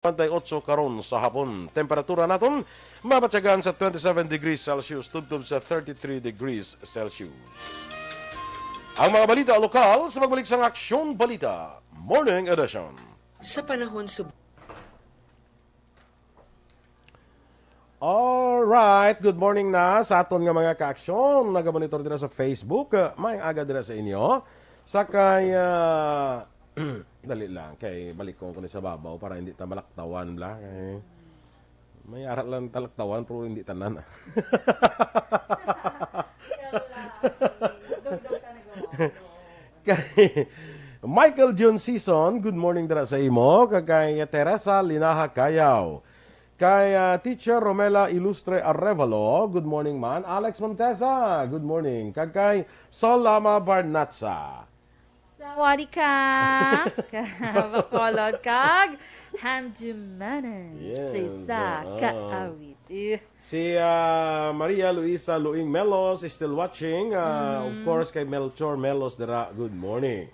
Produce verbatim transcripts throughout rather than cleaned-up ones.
Pantay otso karon sa hapon. Temperatura naton mabatyagan sa twenty-seven degrees Celsius tubtob sa thirty-three degrees Celsius. Ang mga balita lokal sa pagbalik sang Aksyon Balita Morning Edition. Sa panahon sub- Alright, good morning na sa aton nga mga kaaksyon. Nagamonitor dira sa Facebook. Uh, may aga dira sa inyo. Sa kay, uh, dali lang, kay balikon ko ni sa babaw para hindi ta malaktawan, bla. Kay may ara lang talaktawan, pero hindi tanan. Kay Michael John Season, good morning dira sa imo. Kag kay Teresa Linaha Cayaw. Kay, ah, Teacher Romela Ilustre Arevalo, good morning man. Alex Montesa, good morning. Kag kay Sol Lama Barnatsa. Sawadika, Bacolod, kag Hanjumanan, Yes, sa isa ah. ka awit. Eh, Si, ah, Maria Luisa Luing Melos is still watching. Ah, of Mm. course, kay Melchor Melos dira, good morning.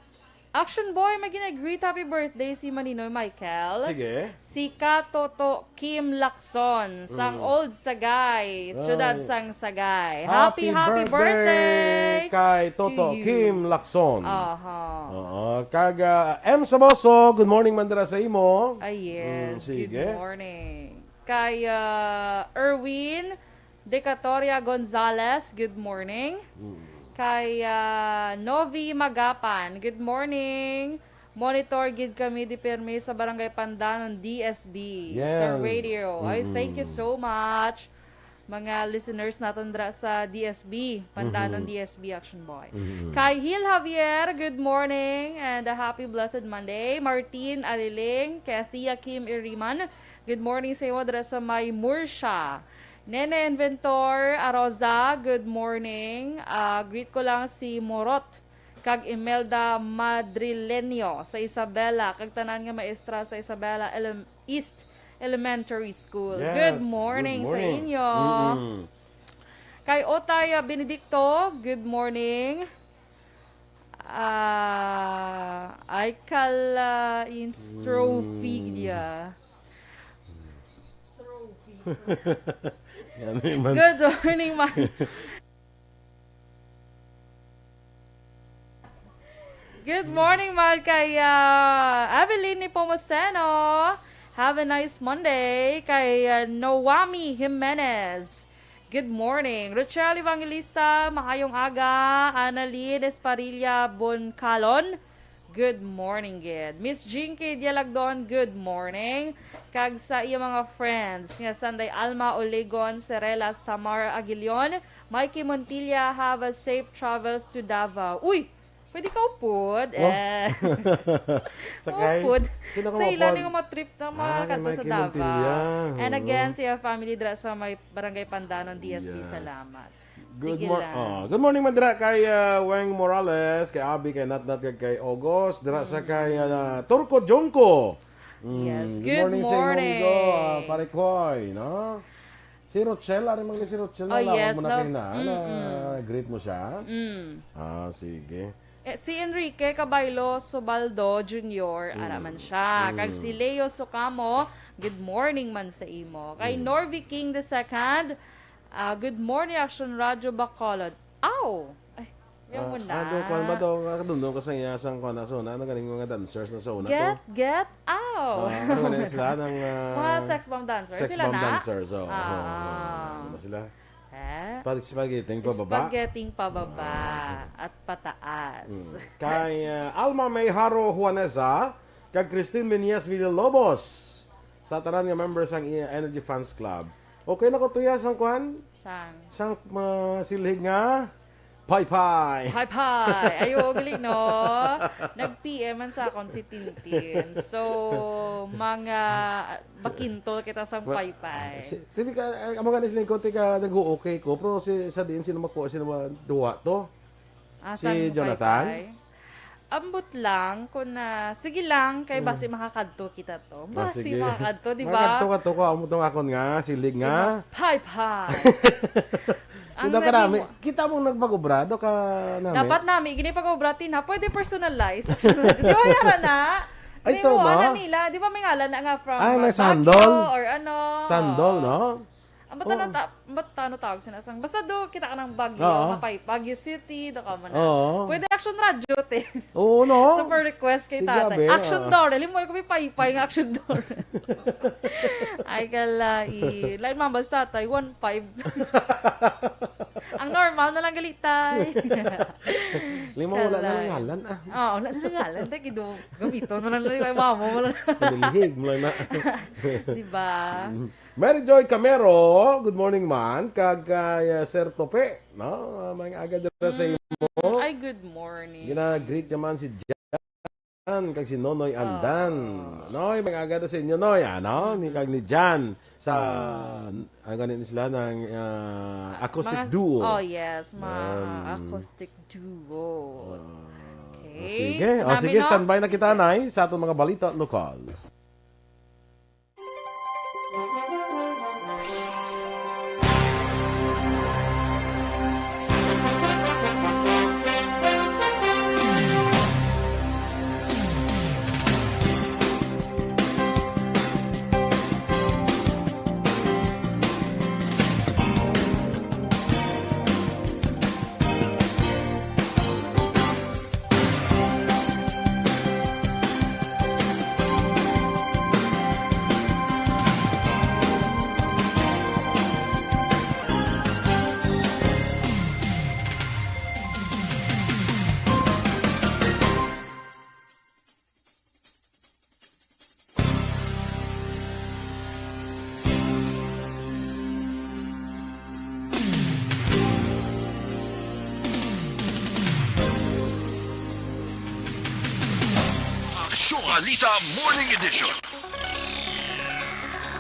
Action Boy, may ginag-greet happy birthday si Maninoy Michael. Sige. Si Ka Toto Kim Lacson, sang Mm. Old Sagay, siyudad Ay. sang Sagay. Happy, Happy happy birthday birthday kay Toto to you. Kim Lacson. Aha. Oo. Kag, ah, M Samoso, good morning man dira sa imo. Ah, yes. Mm, sige. Good morning. Kay, ah, Erwin Decatoria Gonzalez, good morning. Mm. Kay, ah, Novi Magapan, good morning. Monitor gid kami di pirmi sa Barangay Pandanon, D S B, sa Yes. radio. Ay, thank you Mm. so much. Mga listeners naton dira sa D S B, Pandanon Mhm. D S B Action Boy. Mhm. Kay Hil Javier, good morning and a happy blessed Monday. Martin Aliling, Kathia Kim Iriman, good morning sa imo dira sa may Murcia. Nene Inventor Aroza, good morning. Ah, greet ko lang si Morot kag Imelda Madrileño sa Isabela, kag tanan nga maestra sa Isabela Ele-, East Elementary School. Yes, Good morning good sa morning. inyo. Mm-mm. Kay Otay, ah, Benedicto, good morning. Ah, ay kala in trophy Mm. niya. Yan, man. Good morning, man. Good morning, mahal kay, ah, Evelyn Nepomuceno. Have a nice Monday. Kay, ah, Noami Jimenez. Good morning. Rochelle Evangelista, mahayong aga. Annalyn Esparilla Boncalon. Good morning, gid. Miss Jinky Dialagdon, good morning. Kag sa iya mga friends nga sanday Alma Olegon, Serela, Samar Aguilion, Mikey Montilla, have a safe travels to Davao. Uy! Pwede ka upod? Oh. Eh. Sakay? Upod. Sino ka Sa ila maupod? ni nga mga trip na mga Ah, kay kanto sa Mikey Davao. Montilla. And Oo. again, sa iya family dira sa may Barangay Pandanon, D S B. Yes. Salamat. Good Sige mor-, lang. ah, good morning, man, dira kay, ah, Weng Morales, kay Abby, kay Natnat, kag kay August, dira sa Mm. kay, ah, Turco Jungko. Mm, Yes, good good morning sa imong amigo, ah, morning. Pare Koy, no? Si Rochelle, ari man ni si Rochelle, Oh, nalaman yes, mo na no? kayo na, Mm-mm. na-greet mo siya? Mm. Ah, sige. Eh, si Enrique Cabaylo Subaldo Junior, ara Mm. man siya. Kag Mm. si Leo Socamo, good morning man sa imo. Kay Mm. Norvy King the second, ah, good morning, Action Radio Bacolod. Aw! Ay, may Ah, muna. ano, kwan ba daw? Nakadundong ka sa iya, sang kwan, na, so, na, ano ganing mga dancers na sa una to? Get, get, aw! Ah, ano ganing sila? Nang, ah, Mga sex bomb dancers, sex sila bomb na? dancers, oh. Ah. Oh, oh, oh. Ano sila? Eh? Pag spaghetti pababa? Spaghetti pababa Ah. at pataas. Mm. Kay, ah, Alma May Haro Juanesa, kag Christine Meñas Villalobos, sa tanan nga members sang i-, Energy Fans Club. Okay na ko tuya sang kwan? Sang? Sang, ah, silhig nga paypay. Paypay. Ayo, gali, no? Nag-P M man sa akon si Tintin. So, mga bakintol kita sang Ma-, paypay. si, hindi ka, eh, amo nga ni siling ko, tika, nag-okay ko, pero si, sa diin, sino makuha, sino ma-, duwa to? Ah, Si sang Jonathan? paypay? Ambot lang, kung na, sige lang, kay Mm. basi makakadto kita to. Ah, Basi sige. makakadto, di ba? Makakadto ka to, ko, amo tong akon nga, silig nga. Di ba? Paypay. Ang Sino ka nami? naging Kita mong nagpag-obra, do ka nami? Dapat nami, gini pag-obra, Tina, pwede personalize. Di ba, yara na? Ay, Di to, mo, no? Ano nila? Di ba may ngalan na nga from Ah, uh, may Baguio sandol? Or ano? Sandol, no? Ang ba't ano Oo. ta-, ang ba't ano tawag sila? Sang, basta do, kita ka ng Baguio, Oo. mapay-, Baguio City, do ka man na. Oo. Pwede Action Radio, te. Oo, no? Super request kay Si tatay. Gabi, Action oo. Door. Alam mo, kami paypay nga Action Door. Ay, kalai. Lain man basta, tatay, one five. Ang normal na lang galitay. Lima, wala na Kalai. lang ngalan, ah. Oo, wala na lang ngalan. Tay, kido, gamiton mo lang lang, mama mo lang. Manilhig mo lang na. Di ba? Mm. Mary Joy Camero, good morning man. Kag kay, uh, Sir Tope, no? Uh, may aga dira sa Mm. imo. Ay, good morning. Gina-greet niya man si Jan, kag si Nonoy Andan. Ah. Noy, may aga na sa inyo, Noy, ano? Ni, kag ni Jan sa, ang ganin sila ng, ah, acoustic Mga, duo. oh, yes, mga, Um, ah, acoustic duo. Ah, Okay. sige. O, Nami, sige, no? standby na kita, Nay, sa atong mga balita lokal. Aksyon Balita Morning Edition.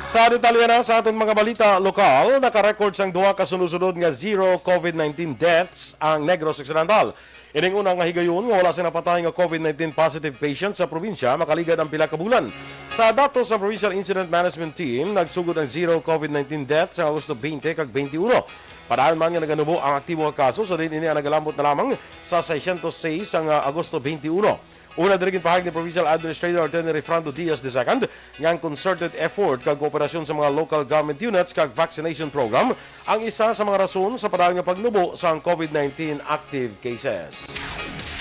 Sa detalye na sa aton mga balita lokal, naka-record sang duha ka sunod-sunod nga zero COVID nineteen deaths ang Negros Occidental. Ining una nga higayon nga wala sing napatay nga COVID nineteen positive patient sa probinsya makaligad ang pila ka bulan. Sa datos sa Provincial Incident Management Team, nagsugod ang zero COVID nineteen death sa Agosto twenty kag twenty-one. Padaan man nga naganubo ang aktibo nga kaso, sa diin ini ang nagalambot na lamang sa seiscientos seis sang, ah, Agosto twenty-one. Una diri ginpahayag ni Provincial Administrator Attorney Refrando Diaz the second nga ang concerted effort kag kooperasyon sa mga local government units kag vaccination program ang isa sa mga rason sa padaan nga pagnubo sang COVID nineteen active cases.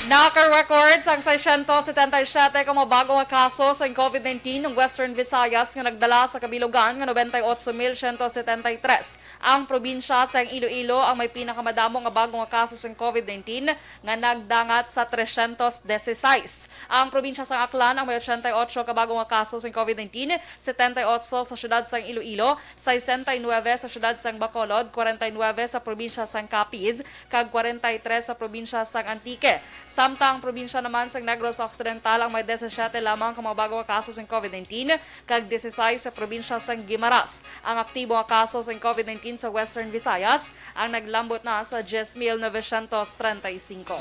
Naka-record sang seiscientos setenta y siete ka mga bago nga kaso sang COVID nineteen ang Western Visayas nga nagdala sa kabilugan nga noventa y ocho mil ciento setenta y tres. Ang probinsya sang Iloilo ang may pinakamadamo nga bago nga kaso sang COVID nineteen nga nagdangat sa trescientos dieciséis. Ang probinsya sang Aklan ang may ochenta y ocho ka bago nga kaso sang COVID nineteen, setenta y ocho sa siyudad sang Iloilo, sesenta y nuebe sa siyudad sang Bacolod, kwarenta y nuebe sa probinsya sang Capiz, kag kwarenta y tres sa probinsya sang Antique. Samtang ang probinsya naman sang Negros Occidental ang may disisiete lamang ka mga bago nga kaso sang COVID nineteen, kag disisais sa probinsya sang Guimaras. Ang aktibo nga kaso sang COVID nineteen sa Western Visayas ang naglambot na sa diyes mil novecientos treinta y cinco.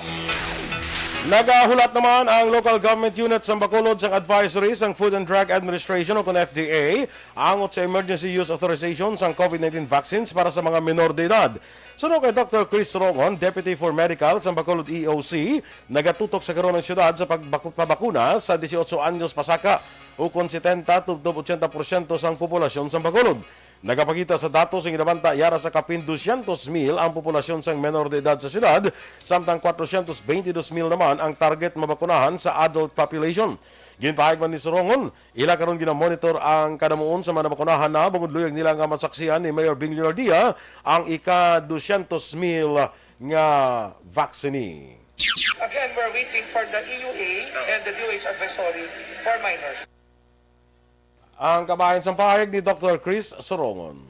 Nagahulat naman ang local government unit sa Bacolod sang advisory sang Food and Drug Administration o kon F D A angot sa emergency use authorization sang COVID nineteen vaccines para sa mga menor de edad. Suno kay Doktor Chris Rongon, Deputy for Medical sa Bacolod E O C, nagatutok sa karon ang siyudad sa pagbaku-, pabakuna sa dieciocho anyos pasaka, ukon setenta tubtob ochenta porsyento sang populasyon sa Bacolod. Nagapakita sa datos nga ginabanta yara sa kapin dosyentos mil ang populasyon sang menor de edad sa siyudad, samtang kwatrosyentos beintidos mil naman ang target mabakunahan sa adult population. Ginpahayag man ni Sorongon, ila karon ginamonitor ang kadamuon sa mga nabakunahan na, bangod luyag nila nga masaksihan ni Mayor Bing Leonardia ang ika dosyentos mil nga vaccinee. Again, we're waiting for the E U A and the D O H advisory for minors. Ang kabahin sang pahayag ni Doktor Chris Sorongon.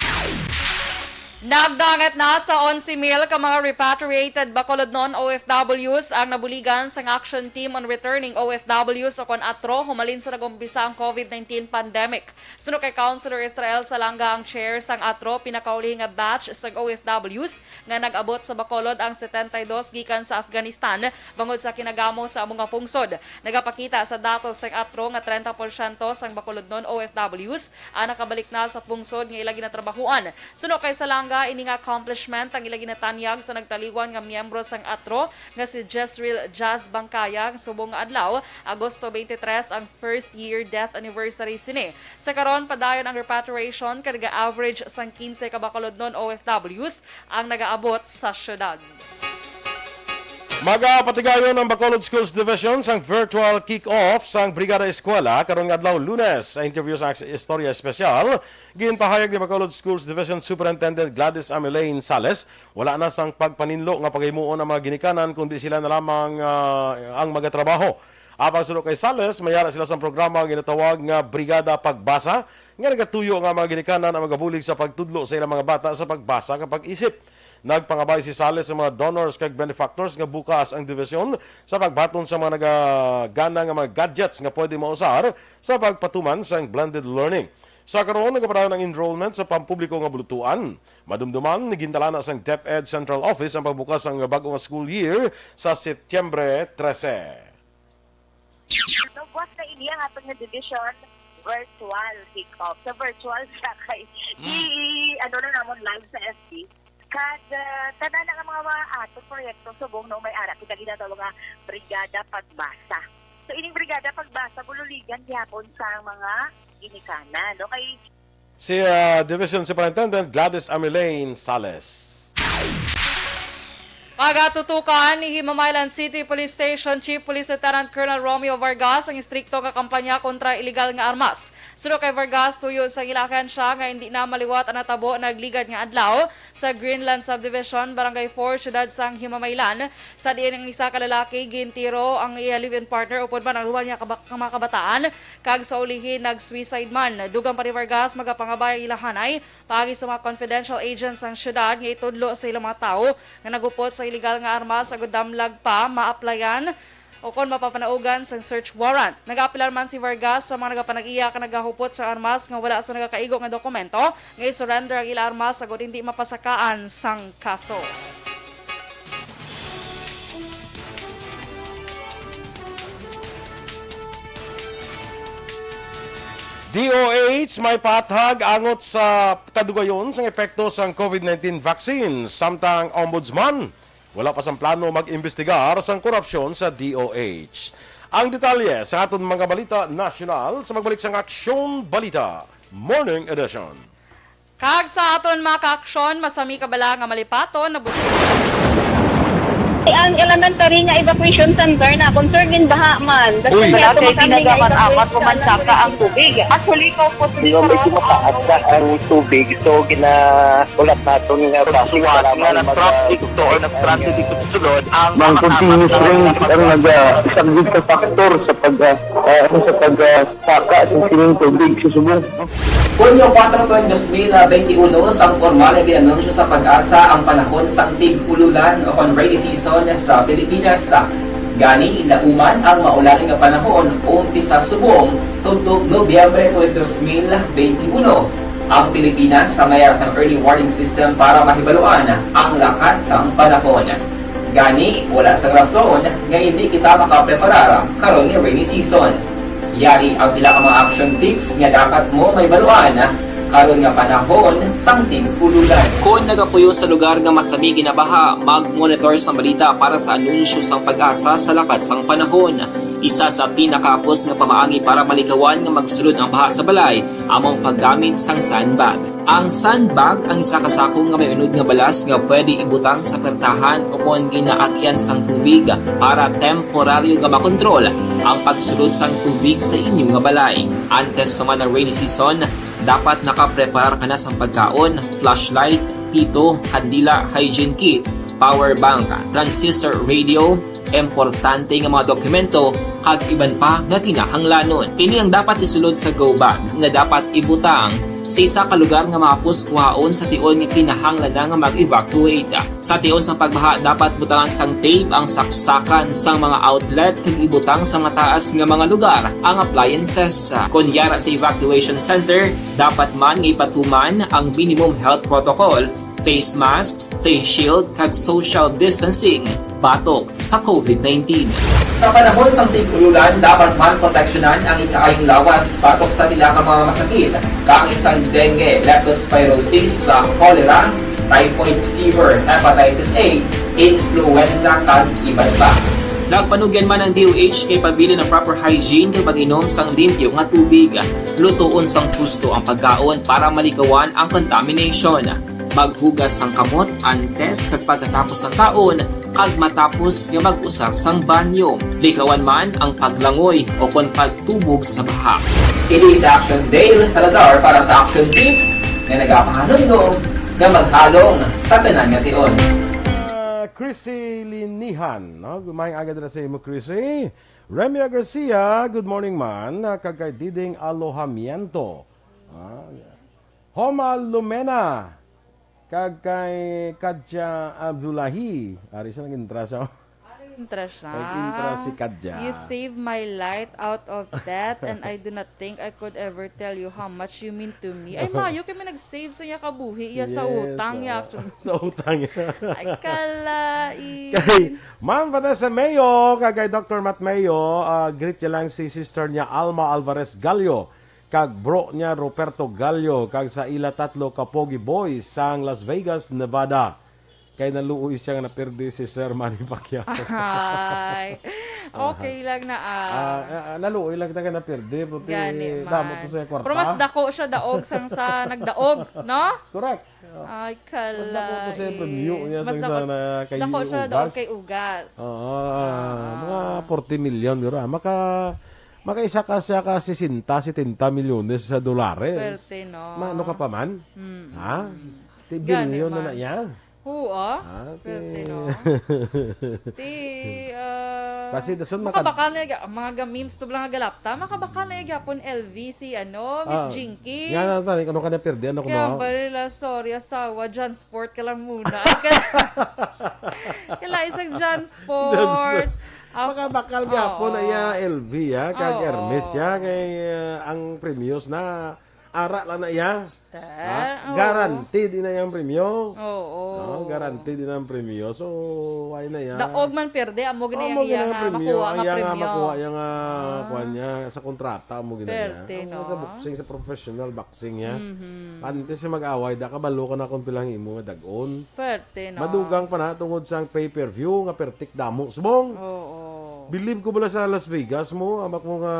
Nagdangat na sa onse mil ka mga repatriated Bacolodnon O F Ws ang nabuligan sang Action Team on Returning O F Ws o kon atro humalin sa nag-umpisa ang COVID nineteen pandemic. Suno kay Councilor Israel Salanga, ang chair sang atro, pinakaulihi nga batch sang O F Ws nga nag-abot sa Bacolod ang setenta y dos gikan sa Afghanistan bangod sa kinagamo sa amo nga pungsod. Nagapakita sa datos sang atro nga trenta porsyento sang Bacolodnon O F Ws ang nakabalik na sa pungsod nga ila ginatrabahuan. Suno kay Salanga, Ini nga accomplishment ang ila ginatanyag sa nagtaliwan nga miyembro sang atro nga si Jezreel Jazz Bangkaya. Subong nga adlaw, Agosto twenty-three, ang first year death anniversary sini. Sa karon, padayon ang repatriation kag nag-average sang quince ka Bacolodnon O F Ws ang nagaabot sa syudad. Magapatigayon ang Bacolod Schools Division sang virtual kick-off sang Brigada Eskwela karon nga adlaw, Lunes. Sa interview sa Istorya Espesyal, ginpahayag ni Bacolod Schools Division Superintendent Gladys Amilaine Sales, wala na sang pagpaninlo nga pagahimuon ang mga ginikanan, kundi sila na lamang, ah, ang magatrabaho. Apang suno kay Sales, may ara sila sang programa nga ginatawag nga Brigada Pagbasa, nga nagatuyo nga ang mga ginikanan ang magabulig sa pagtudlo sa ilang mga bata sa pagbasa kag pag-isip. Nagpangabay si Sales sa mga donors kag benefactors nga bukas ang division sa pagbaton sa mga nagagana nga mga gadgets nga pwede mausar sa pagpatuman sang blended learning. Sa karon, nagapadayon ang enrollment sa pampubliko nga bulutuan. Madumduman, gintala na sang DepEd Central Office ang pagbukas sang bag-o nga school year sa Setyembre trese. Nagwas na ini ang aton nga division virtual kick-off. Sa virtual siya kay Mm. i-, ano na namon live sa F B. Kag, ah, tanan na nga mga, mga aton proyekto subong no may ara kita ginatawag nga Brigada Pagbasa. So ining Brigada Pagbasa bululigan gihapon sa mga ginikanan, no? Kay Si, ah, Division Superintendent Gladys Amilaine Sales. Pagatutukan ni Himamaylan City Police Station Chief Police Lieutenant Colonel Romeo Vargas ang istrikto nga kampanya kontra iligal nga armas. Suno kay Vargas, tuyo sa ila ahensya nga hindi na maliwat ang natabo nagligad nga adlaw sa Greenland Subdivision, Barangay four, siyudad sang Himamaylan, sa diin ang isa ka lalaki gintiro ang iya live-in partner upod man ang duha niya ka ba-, ka mga kabataan, kag sa ulihi nag-suicide man. Dugang pa ni Vargas, magapangabay ang ila hanay paagi sa mga confidential agents sang siyudad nga itudlo sa ilang mga tawo nga naghupot sa iligal nga armas agud damlag pa maaplayan o kon mapapanaugan sang search warrant. Nagaapelar man si Vargas sa mga nagapanag-iya kag nagahupot sang armas nga wala sa nagakaigo nga dokumento nga i-surrender ang ila armas agud hindi mapasakaan sang kaso. D O H may paathag angot sa kadugayon sang epekto sang COVID nineteen vaccine, samtang Ombudsman wala pa sang plano mag-imbestigar sang korupsyon sa D O H. Ang detalye sa aton mga balita nasyonal sa pagbalik sang Aksyon Balita Morning Edition. Kag sa aton mga kaaksyon, masami ka bala nga malipaton na buti. Ang elementary nga evacuation center na concern gin baha man. Uy. Wala kay tinagaman amat ko man saka ang tubig. Actually, ko po. Di ba, medyo mataas na ang tubig, so ginaulat naton nga basi para nga mag-, nag-traffic to or nag-transit dito sa sulod ang mga continuous rain ang nag-, ah, isang big factor sa pag, ah, ah, ano, sa pag, ah, saka sa sining tubig sa subong. Hunyo kuwatro, dos mil benti uno, sang pormal nga gin-anunsyo sa PAGASA ang panahon sang tig-ululan o kon rainy season sa Pilipinas. Gani, lauman ang maulan nga panahon umpisa subong tubtob Nobyembre tuig dos mil benti uno. Ang Pilipinas may ara sang early warning system para mahibaluan ang lakat sang panahon. Gani, wala sang rason nga indi kita makapreparar karon nga rainy season. Yari ang pila ka mga action tips nga dapat mo mahibaluan karon nga panahon sang tig-ululan. Kon nagapuyo sa lugar nga masami ginabaha, mag-monitor sang balita para sa anunsyo sang PAGASA sa lakat sang panahon. Isa sa pinakahapos nga pamaagi para malikawan nga magsulod ang baha sa balay amo ang paggamit sang sandbag. Ang sandbag ang isa ka sako nga may unod nga balas nga pwede ibutang sa pertahan o kon ginaagyan sang tubig para temporaryo nga makontrol ang pagsulod sang tubig sa inyo nga balay. Antes pa man ang rainy season, dapat nakapreparar ka na sang pagkaon, flashlight, pito, kandila, hygiene kit, power bank, transistor radio, importante nga mga dokumento, kag iban pa nga kinahanglanon. Ini ang dapat isulod sa go bag nga dapat ibutang sa isa ka lugar nga mahapos kuhaon sa tion nga kinahanglan na nga mag-evacuate. Sa tion sang pagbaha, dapat butangan sang tape ang saksakan sang mga outlet kag ibutang sa mataas nga mga lugar ang appliances. Kon yara sa evacuation center, dapat man nga ipatuman ang minimum health protocol, face mask, face shield, kag social distancing batok sa COVID nineteen. Sa panahon sang tig-ululan, dapat man proteksyonan ang ikaayong lawas batok sa pila ka mga masakit, kaangay sang dengue, leptospirosis, sa cholera, typhoid fever, hepatitis A, influenza, kag iban pa. Nagpanugyan man ang D O H kay pabilin ang proper hygiene kag pag-inom sang limpyo nga tubig. Lutoon sang husto ang pagkaon para malikawan ang contamination. Maghugas sang kamot antes kag pagkatapos sang kaon, kag matapos nga mag-usar sang banyo. Likawan man ang paglangoy o kon pagtubog sa baha. Ini si Action Dale Salazar para sa Action Tips nga nagapahanumdom nga maghalong sa tanan nga tion. Ah, Chrissy Linihan, no? Good morning, aga dira sa imo, Chrissy. Remia Garcia, good morning man. Ah, kag kay Diding Alojamiento. Ah, Homa Lumena. Kag kay Katya Abdullahi. Ari siya nag-intra siya. Intra siya. Nag-intra si Katya. You saved my light out of death, and I do not think I could ever tell you how much you mean to me. Ay, mayo kay may nag-save sa iya kabuhi iya sa Yes, utang niya. ah, sa utang niya. Ay, kalai. Kay Ma'am Vanessa Mayo, kag kay Doctor Matt Mayo, ah, greet niya lang si sister niya Alma Alvarez Gallo, kag bro niya Ruperto Gallo, kag sa ila tatlo ka pogi boys sang Las Vegas, Nevada. Kay naluoy siya nga napirdi si Sir Manny Pacquiao. Ay. Okay lang na ah. Ah, ah, naluoy lang kita nga napirdi, puti Gani man. Damo to sa kwarta. Pero mas dako siya daog sang sa nagdaog, no? Correct. Ay, kalai. Mas dako to sa premyo niya Mas sang dako, sa na kay dako siya Ugas. daog kay Ugas. Oo, ah, mga forty million, biro, ah. Maka, makaisa ka siya ka sesenta, setenta milyones sa dolares. Swerte, no? Ma, ano ka pa man? Mm. Ha? Ti Gani bilyon na man. na iya. Oo, ah. Ah, Swerte, ti- no? Ti, ah, Basi dason makabakal na yung, mga ga-, memes to lang galapta, makabakal na yung gyapon L V si, ano, Miss Ah, Jinky. Nga na tani, ano ka na pirdi? Ano ko Kaya na? Barila, sorry, asawa, Jansport ka lang muna. Ay, ka-, kala isang Jansport. Jansport. Ah, Makabakal gyapon na oo. iya L V, ya, kag Oo. Hermes, ya, kay ah, ang premyos na ara lang na iya. Te, Ha? oo. Guaranteed na iyang premyo. Oo. No, guaranteed na ang premyo. So, why na iya? Daog man pirdi, amo gina Amo iya gina nga premyo. makuha Ang nga iya nga premyo. makuha iya nga Ah. kuan niya sa kontrata, amo gina niya. Perte, Ang no? sa boxing, sa professional boxing niya. Mhm. Antes siya mag-away, da kabalo ka na kung pila ang imo nga dag-on. Perte, no? Madugang pa na tungod sa pay-per-view nga pertik damo subong. Oo. Believe ko bala sa Las Vegas mo, amak mo nga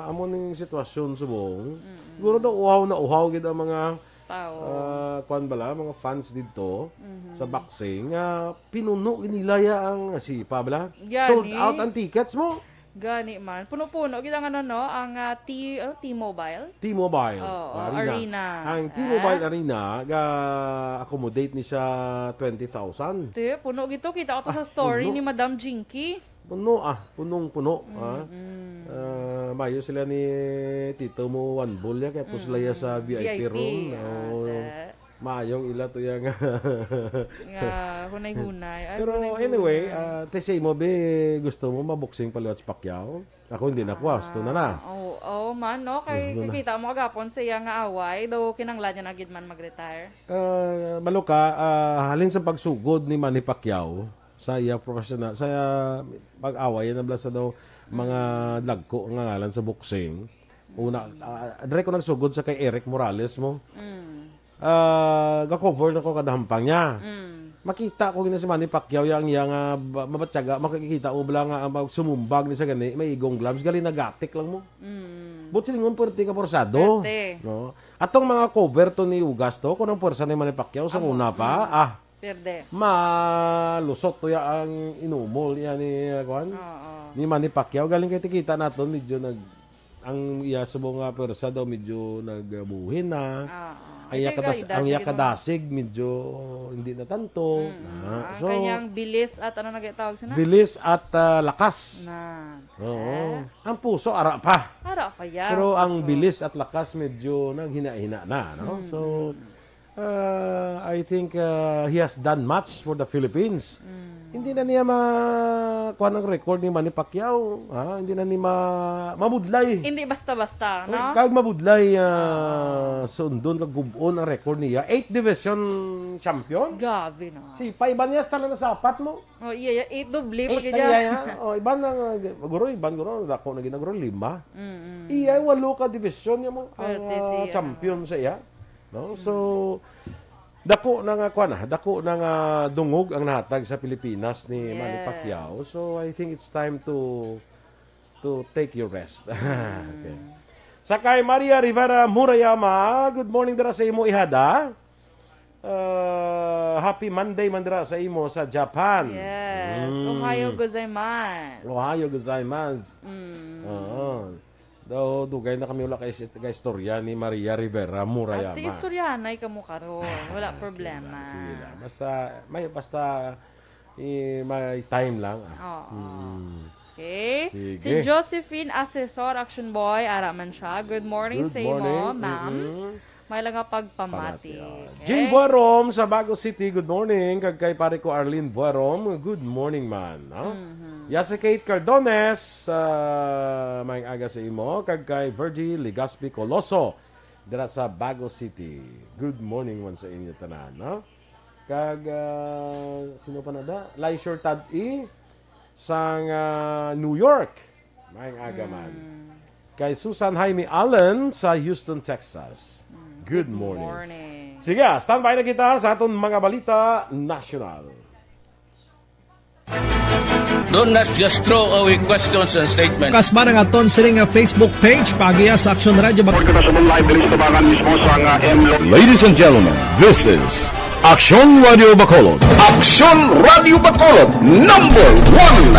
amo ning sitwasyon subong. Siguro daw uhaw na uhaw gid ang mga Tao. ah, kuan bala, mga fans didto Mhm. sa boxing nga pinuno gid nila ya ang sipa bala. Gani. Sold out ang tickets mo. Gani man. Puno-puno gid ang ano, no, ang ah, T, ano, T-Mobile. T-Mobile Oo, Arena. Arena. Ang Ah. T-Mobile Arena ga-accommodate ni sa twenty thousand. Te, puno gito. Kita ko to sa Ah, story puno. ni Madam Jinky. Puno ah, punong-puno, ha? Mm-mm. Ah, mayo sila ni Tito mo one ball ya, kaya po sila ya sa V I P V I P, room. ah, Oo. te. Mayong ila to ya nga. Nga, hunay-hunay. Ay, Pero hunay-hunay. Anyway, ah, te say mo, be, gusto mo maboxing pa liwat si Pacquiao? Ako hindi na kuwas, to na na. Ah, oo, oo man, no? Kay Gusto na. Kakita mo agapon sa iya nga away, daw kinanglan niya na gid man mag-retire. Ah, maluka, ah, halin sa pagsugod ni Manny Pacquiao sa iya professional, sa pag-away na bala sa daw mga dagko nga ngalan sa boxing. Una, ah, dire ko nagsugod sa kay Eric Morales mo. Mm. Ah, ga-cover na ko kada hampang niya. Mm. Makita ko gina si Manny Pacquiao yang iya nga ba- mabatyaga, makikita mo bala nga ang magsumumbag ni sa gani, may igong gloves, gali nagatik lang mo. Mm. But silingon, pwerte ka porsado. Pwerte. No? Atong mga cover to ni Ugas to, kung ang pwersa ni Manny Pacquiao sa Amo, una pa, mm. ah, Perde. malusot to ya ang inumol niya ni, ah, kuan? Oo. Ni Manny Pacquiao. Galing kay tikita naton, medyo nag, ang iya subong nga pwersa daw medyo nagbuhin na. Oo. Ang iya Ito yung kadas, edad ang na iya gid mo. Kadasig medyo hindi na tanto. Mm. Ah, Ang so, kanyang bilis at ano nagtawag sina? Bilis at ah, lakas. Na. Oo. Eh? Ang puso, ara pa. Ara pa yan. Pero ang So, bilis at lakas medyo naghina-hina na, no? Mm, So, uh, I think uh, he has done much for the Philippines. Mm. Hindi na niya ma kuan ang record ni Manny Pacquiao, ha? Hindi na ni ma mabudlay. Hindi basta-basta, no? Kag mabudlay uh, sundon kag gub-on ang record niya. Eight division champion. Grabe, no? Si Paibanez tala na sa apat mo. Oh, iya, iya. Eight doble pa Eight gid na yan. iya, ya. Oh, iban na nga, guro, iban guro, dako na ginaguro, lima. Mm-mm. Iya, walo ka division niya mo. Ang Pwerte ah, siya. Champion sa iya. No? So, Dako na nga, kuwan, ah, dako na nga dungog ang nahatag sa Pilipinas ni Manny Pacquiao. Yes. So, I think it's time to, to take your rest. Okay. Mm. Sa kay Maria Rivera Murayama, good morning dira sa imo, ihada. Ah, happy Monday man dira sa imo sa Japan. Yes. Mm. Ohayo gozaimasu. Ohayo gozaimasu. Mm. Oo. Daw, dugay na kami wala kay, kay istorya ni Maria Rivera Murayama. At istoryahanay kamo karon. Wala problema. Sige lang, sige lang. Basta, may, basta, eh, may time lang, ah. Oo. Mm. Okay. Sige. Si Josephine Asesor, Action Boy, ara man siya. Good morning sa imo, ma'am. Good morning. Mm-mm. May lang nga pagpamati. Pamati, oh. Okay. Jean Buarom sa Bago City, good morning. Kag kay pare ko Arlene Buarom, good morning man, no? Mhm. Ya si Kate Cardones, ah, maayong aga sa imo. Kag kay Virgie Legaspi Coloso, dira sa Bago City. Good morning man sa inyo tanan, no? Kag, ah, sino pa na da? Lysure Tad-i sang, ah, New York. Maayong aga man. Mm. Kay Susan Jaime Allen sa Houston, Texas. Mm. Good morning. Good morning. Sige, standby na kita sa aton mga balita nasyonal. Don't not just throw away questions and statements. Kasba na nga ton sini nga Facebook page, paagiya sa Aksyon Radyo Bac- Report kita sa live diri sa tabangan mismo sa nga M Lo- Ladies and gentlemen, this is Aksyon Radio Bacolod. Aksyon Radio Bacolod, number one.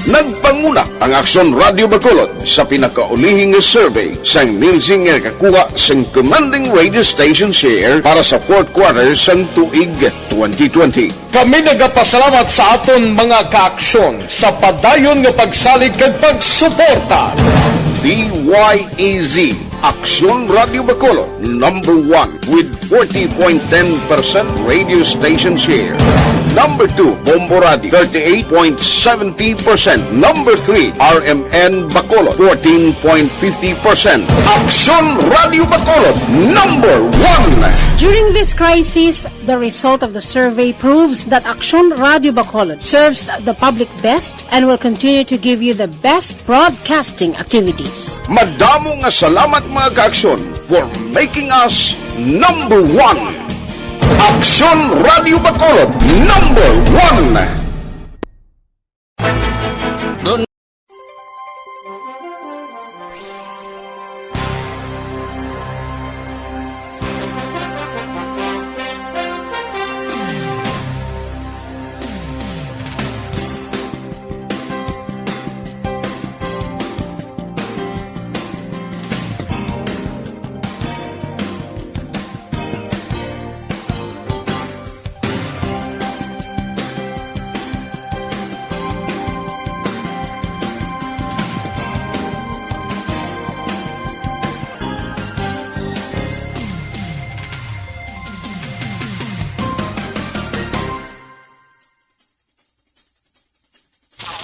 Nagpanguna ang Aksyon Radio Bacolod sa pinakaulihing nga survey sang Nielsen nga nakakuha sang commanding radio station share para sa fourth quarter sang tuig twenty twenty. Kami nagapasalamat sa aton mga kaaksyon sa padayon nga pagsalig kag pagsuporta. D Y E Z, Aksyon Radio Bacolod, number one with forty point ten percent radio station share. Number two, Bombo Radio, thirty-eight point seventy percent. Number three, R M N Bacolod, fourteen point fifty percent. Aksyon Radio Bacolod, number one. During this crisis, the result of the survey proves that Aksyon Radio Bacolod serves the public best and will continue to give you the best broadcasting activities. Madamo nga salamat, mga kaaksyon, for making us number one. Aksyon Radio Bacolod, number one.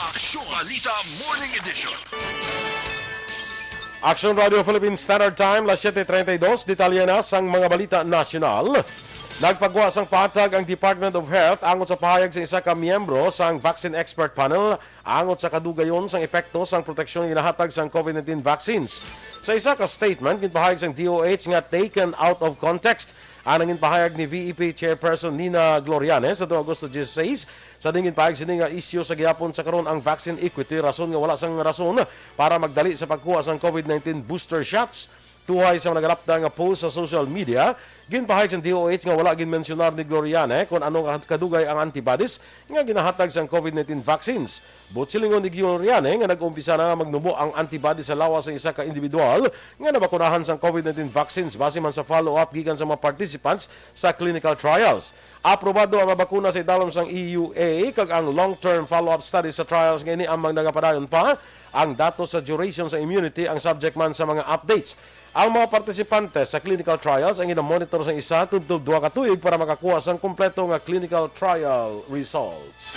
Aksyon Balita Morning Edition. Aksyon Radio Philippine Standard Time, las siete treinta y dos, detalye na sang mga balita nasyonal. Nagpagwa sang pahatag ang Department of Health angot sa pahayag sa isa ka miyembro sang Vaccine Expert Panel angot sa kadugayon sang epekto sang proteksyon nga ginahatag sang COVID nineteen vaccines. Sa isa ka statement, ginpahayag sang D O H nga taken out of context ang nanginpahayag ni V E P Chairperson Nina Glorianes sa Agosto diyesisais, sa diin ginpahayag sini nga isyu sa gihapon sa karon ang vaccine equity, rason nga wala sang rason para magdali sa pagkuha sang COVID nineteen booster shots. Tuhay sa nagalapda nga post sa social media, ginpahayag sang D O H nga wala ginmensyonar ni Glorianes kon ano nga kadugay ang antibodies nga ginahatag sang COVID nineteen vaccines. Buot silingon ni Glorianes nga nag-umpisa na nga magnubo ang antibodies sa lawas sang isa ka individual nga nabakunahan sang COVID nineteen vaccines base man sa follow-up gikan sa mga participants sa clinical trials. Aprobado ang mga bakuna sa idalom sang E U A, kag ang long-term follow-up studies sa trials nga ini ambang nagapadayon pa. Ang datos sa duration sa immunity ang subject man sa mga updates. Ang mga partisipante sa clinical trials ang ginamonitor sang isa tubtob duha ka tuig para makakuha sang kompleto nga clinical trial results.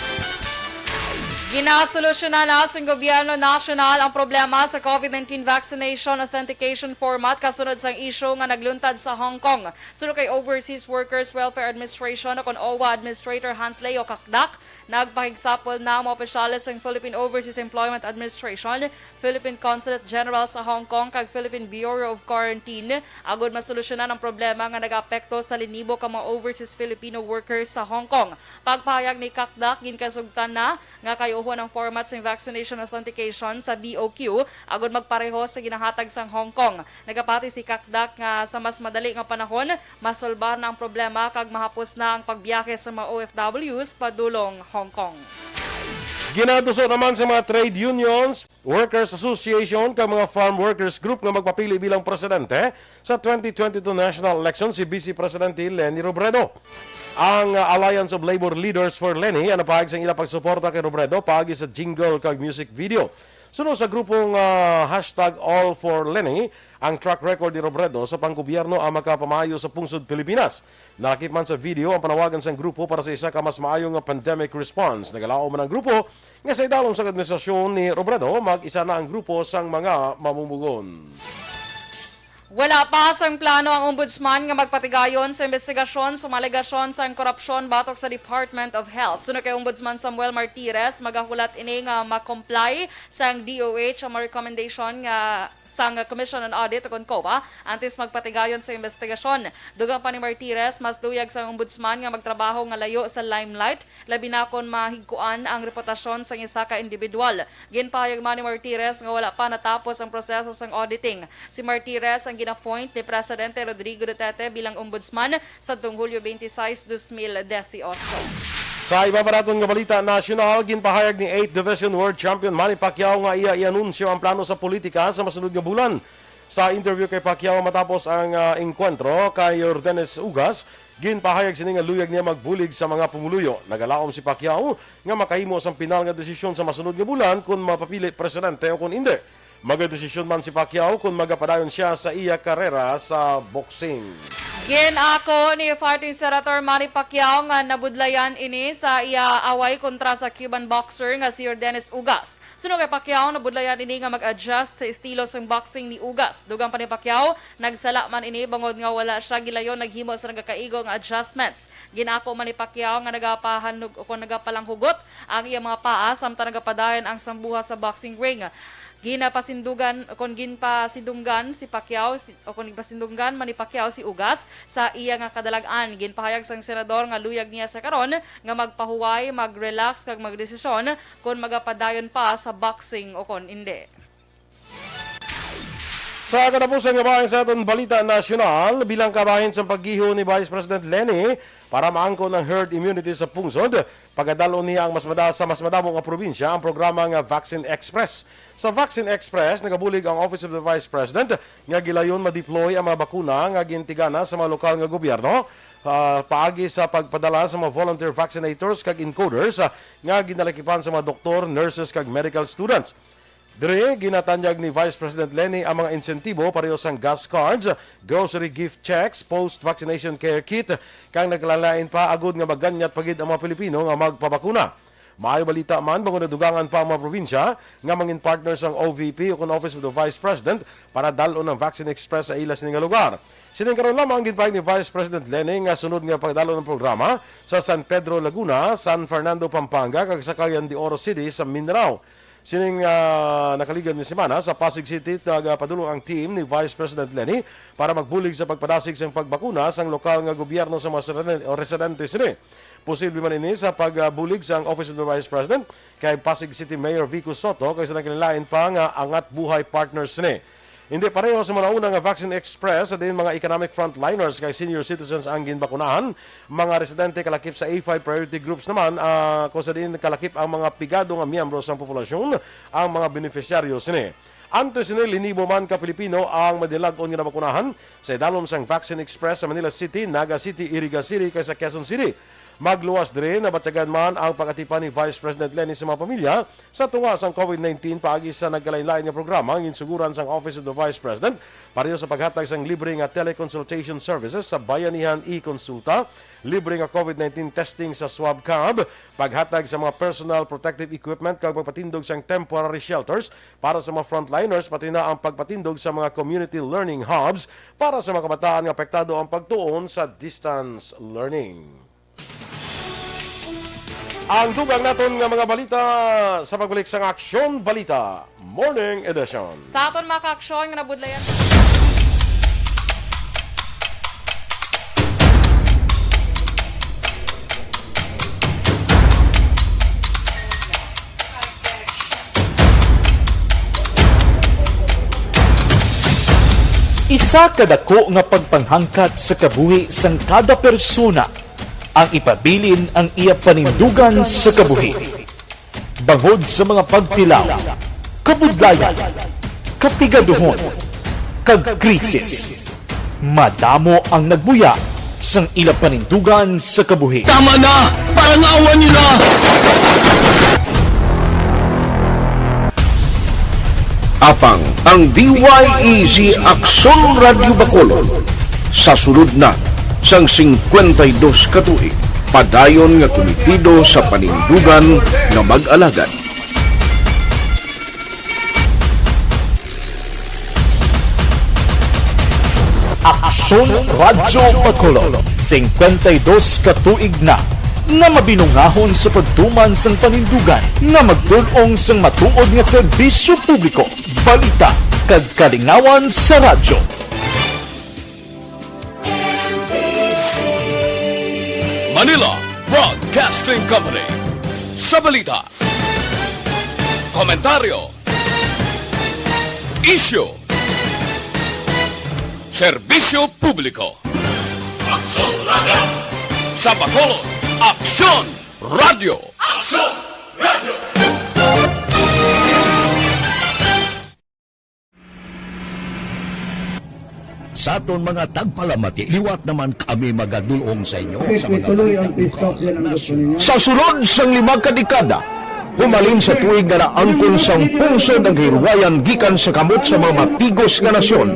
Ginasolusyonan na sang gobyerno nasyonal ang problema sa COVID nineteen vaccination authentication format kasunod sang isyu nga nagluntad sa Hong Kong. Suno kay Overseas Workers Welfare Administration o kon OWWA Administrator Hans Leo Cacdac, nagpakigsapol na ang mga opisyales sang Philippine Overseas Employment Administration, Philippine Consulate General sa Hong Kong kag Philippine Bureau of Quarantine agod masolusyonan ang problema nga nagaapekto sa linibo ka mga overseas Filipino workers sa Hong Kong. Pagpahayag ni Cacdac, ginkasugtan na nga kayuhon ang format sang vaccination authentication sa B O Q agod magpareho sa ginahatag sang Hong Kong. Nagapati si Cacdac nga sa mas madali nga panahon, masolbar na ang problema kag mahapos na ang pagbiyahe sa mga O F Ws padulong Hong Kong. Ginatuso naman sa mga trade unions, workers association kag mga farm workers group nga magpapili bilang presidente sa twenty twenty-two national election si Vice Presidente Leni Robredo. Ang, uh, Alliance of Labor Leaders for Leni ang nagpahayag sang ila pagsuporta kay Robredo paagi sa jingle kag music video. Suno sa grupong, uh, hashtag All for Leni, ang track record ni Robredo sa panggobyerno ang makapamayo sa pungsod Pilipinas. Nalakip man sa video ang panawagan sang grupo para sa isa ka mas maayo nga pandemic response. Nagalaom man ang grupo nga sa idalom sang administrasyon ni Robredo, mag-isa na ang grupo sang mga mamumugon. Wala pa sang plano ang Ombudsman nga magpatigayon sa imbestigasyon sa mga alegasyon sang korupsyon batok sa Department of Health. Suno kay Ombudsman Samuel Martires, magahulat ini nga ma-comply sang D O H ang mga recommendation nga sang Commission on Audit o kon COA antes magpatigayon sa imbestigasyon. Dugang pa ni Martires, mas luyag sang Ombudsman nga magtrabaho nga layo sa limelight, labi na kon mahigkuan ang reputasyon sang isa ka individual. Ginpahayag man ni Martires nga wala pa natapos ang proseso sang auditing. Si Martires ang gin-appoint ni Presidente Rodrigo Duterte bilang ombudsman sadtong Hulyo twenty-six, dos mil dieciocho. Sa iba pa naton nga balita nasyonal, ginpahayag ni Eighth Division World Champion Manny Pacquiao nga iya i-anunsyo ang plano sa politika sa masunod nga bulan. Sa interview kay Pacquiao matapos ang, ah, engkwentro kay Yordenes Ugas, ginpahayag sini nga luyag niya magbulig sa mga pumuluyo. Nagalaom si Pacquiao nga makahimo sang pinal nga desisyon sa masunod nga bulan kon mapapili presidente o kon indi. Magadesisyon man si Pacquiao kon magapadayon sia sa iya karera sa boxing. Gin-ako ni Fighting Senator Manny Pacquiao nga nabudlayan ini sa iya away kontra sa Cuban boxer nga si Yordenes Ugas. Suno kay Pacquiao, nabudlayan ini nga mag-adjust sa estilo sang boxing ni Ugas. Dugang pa ni Pacquiao, nagsala man ini bangod nga wala sia gilayon naghimo sa nagakaigo nga adjustments. Gin-ako man ni Pacquiao nga nagapahanug-, o kon nagapalanghugot ang iya mga paa samtang nagapadayon ang sambuha sa boxing ring. Ginapasindugan, o kon ginpasidunggan si Pacquiao, si, o kon ginpasidunggan man ni Pacquiao si Ugas sa iya nga kadalag-an. Ginpahayag sang senador nga luyag niya sa karon nga magpahuway, mag-relax kag magdesisyon kon magapadayon pa sa boxing o kon indi. Sa katapusan nga bahin sa aton balita nasyonal, bilang kabahin sa paggiho ni Vice President Leni para maangkon ang herd immunity sa pungsod, pagadal-on niya ang mas mada-, sa mas madamo nga probinsya ang programa nga Vaccine Express. Sa Vaccine Express, nagabulig ang Office of the Vice President nga gilayon ma-deploy ang mga bakuna nga gintigana sa mga lokal nga gobyerno, ah, paagi sa pagpadala sa mga volunteer vaccinators kag encoders, ah, nga ginalakipan sa mga doktor, nurses, kag medical students. Diri, ginatanyag ni Vice President Leni ang mga insentibo pareho sang gas cards, grocery gift checks, post-vaccination care kit, kag nagkalain-lain pa agud nga maganyat pa gid ang mga Pilipino nga magpabakuna. Maayo balita man, bangod nadugangan pa ang mga probinsya nga mangin partner sang O V P o kon Office of the Vice President para dal-on ang Vaccine Express sa ila sini nga lugar. Sining karon lamang, ginpahayag ni Vice President Leni nga sunod nga pagdal-on ang programa sa San Pedro, Laguna, San Fernando, Pampanga, kag sa Cagayan de Oro City sa Mindanao. Sining, ah, nakaligad nga semana, sa Pasig City, nagapadulong ang team ni Vice President Leni para magbulig sa pagpadasig sang pagbakuna sang lokal nga gobyerno sa mga residen-, o residente sini. Posible man ini sa pagbulig sang Office of the Vice President kay Pasig City Mayor Vico Sotto kag sa nagkalain-lain pa nga Angat Buhay partners sini. Hindi pareho sa mga nauna nga Vaccine Express, sa diin mga economic frontliners kay senior citizens ang ginbakunahan, mga residente kalakip sa A five priority groups naman, ah, kung sa diin kalakip ang mga pigado nga miyembro sang populasyon ang mga benepisyaryo sini. Antes sini, linibo man ka Pilipino ang madilag-on nga nabakunahan sa idalom sang Vaccine Express sa Manila City, Naga City, Iriga City, kag sa Quezon City. Magluwas diri, nabatyagan man ang pag-atipan ni Vice President Leni sa mga pamilya sa tunga sang COVID nineteen paagi sa nagkalain-lain nga programa ang ginsuguran sang Office of the Vice President, pareho sa paghatag sang libre nga teleconsultation services sa Bayanihan e-Consulta, libre nga COVID nineteen testing sa Swab Cab, paghatag sa mga personal protective equipment kag pagpatindog sang temporary shelters para sa mga frontliners, pati na ang pagpatindog sa mga community learning hubs para sa mga kabataan nga apektado ang pagtuon sa distance learning. Ang dugang naton nga mga balita sa pagbalik sang Aksyon Balita Morning Edition. Sa aton mga kaaksyon nga nabudlayan. Isa ka dako nga pagpanghangkat sa kabuhi sang kada persona ang ipabilin ang iya panindugan sa kabuhi. Bangod sa mga pagtilaw, kabudlayan, kapigaduhon, kag krisis, madamo ang nagbuya sang ila panindugan sa kabuhi. Tama na! Parangawan niyo na! Apang ang D Y E G Aksyon Radyo Bacolod sa sulod na sang singkwenta y dos ka tuig, padayon nga kumitido sa panindugan nga mag-alagad. Aksyon Radyo Bacolod, singkwenta y dos ka tuig na nga mabinungahon sa pagtuman sang panindugan nga magdul-ong sang matuod nga serbisyo publiko, balita, kag kalingawan sa radyo. Manila Broadcasting Company. Sa balita, komentaryo, isyu, serbisyo publiko. Aksyon Radyo. Sa Bacolod, Aksyon Radyo. Aksyon Radyo. Sa aton mga tagpalamati, liwat naman kami magadulong sa inyo sa mga balita bukaw nga nasyon. Sa sulod sang lima ka dekada, humalin sa tuig nga naangkon sang pungsod ang kahilwayan gikan sa kamot sa mga matigos nga nasyon.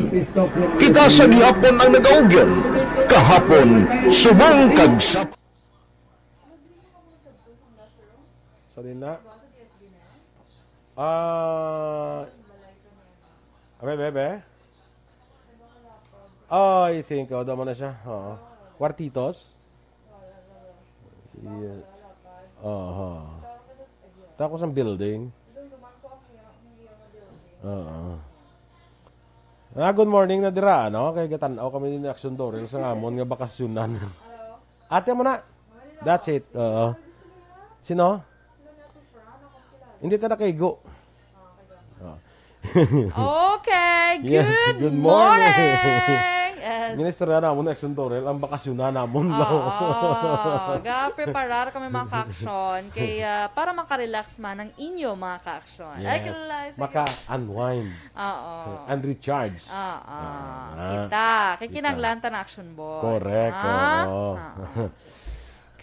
Kita sa gihapon ang nagaugyon, kahapon, subong kag sa Sa din na. Ah, abe, be, be. Oh, I think, oh, damo na siya. Oo. Kwartitos? Yes. Aha. Tapos ang building. Oo. Ah, good morning na dira, ano? Kay gatan-aw kami ni Action Dorel sa ngamon nga bakasyonan. Ate mo na. That's it. Oo. Sino? Hindi ta nakaigo. Oh. Okay, Yes, good good morning. morning. Yes. Minister na namon, Action Dorel, ang bakasyonan namon, no? Oo, ga-preparar kami, mga ka-action, kay, ah, para makarelax man ang inyo, mga ka-action. Ay, Yes. kilala, sige. Maka-unwind Oo. and recharge. Oo. Ah. Kita. Kay Kita. kinahanglan ta na, Action Boy. Correct, Ha? oo. Oo.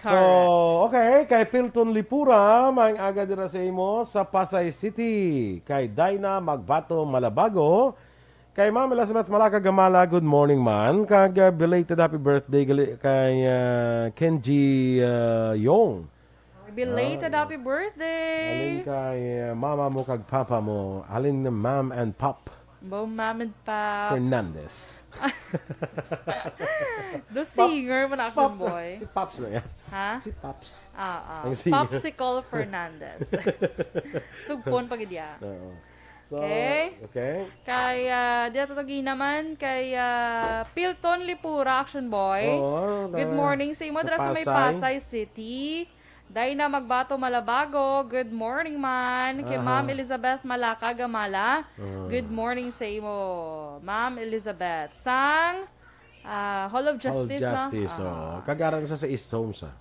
So, Correct. okay, kay Pilton Lipura, maayong aga dira sa imo sa Pasay City. Kay Dina Magbato Malabago, kay Ma'am Elizabeth Malaca Gamala, good morning man. Kag, uh, belated happy birthday gali kay, uh, Kenji, uh, Yong. Belated Ah. happy birthday. Halin kay, uh, mama mo kag papa mo. Halin na Ma'am and Pop Bo, Ma'am and Pop. Fernandez. The Pop-, singer man, Action Pop-, Boy. si Pops na yan. Ha? Si Pops. Ah, ah. Ang singer. Popsicle Fernandez. Sugpon pa gid ya. Oo. So, Okay. okay. Kay, ah, di ato tagi naman kay, ah, Pilton Lipura, Action Boy. Oo, Good na-, morning sa imo, sa dira sa may Pasay. Pasay City. Dina Magbato Malabago, good morning man. Kay Aha. Ma'am Elizabeth Malaca Gamala, Ah. good morning sa imo, Ma'am Elizabeth. Sang, ah, Hall of Hall of Justice, no? Justice, Ah. oo. Kagaran sa, sa East Homes, ah.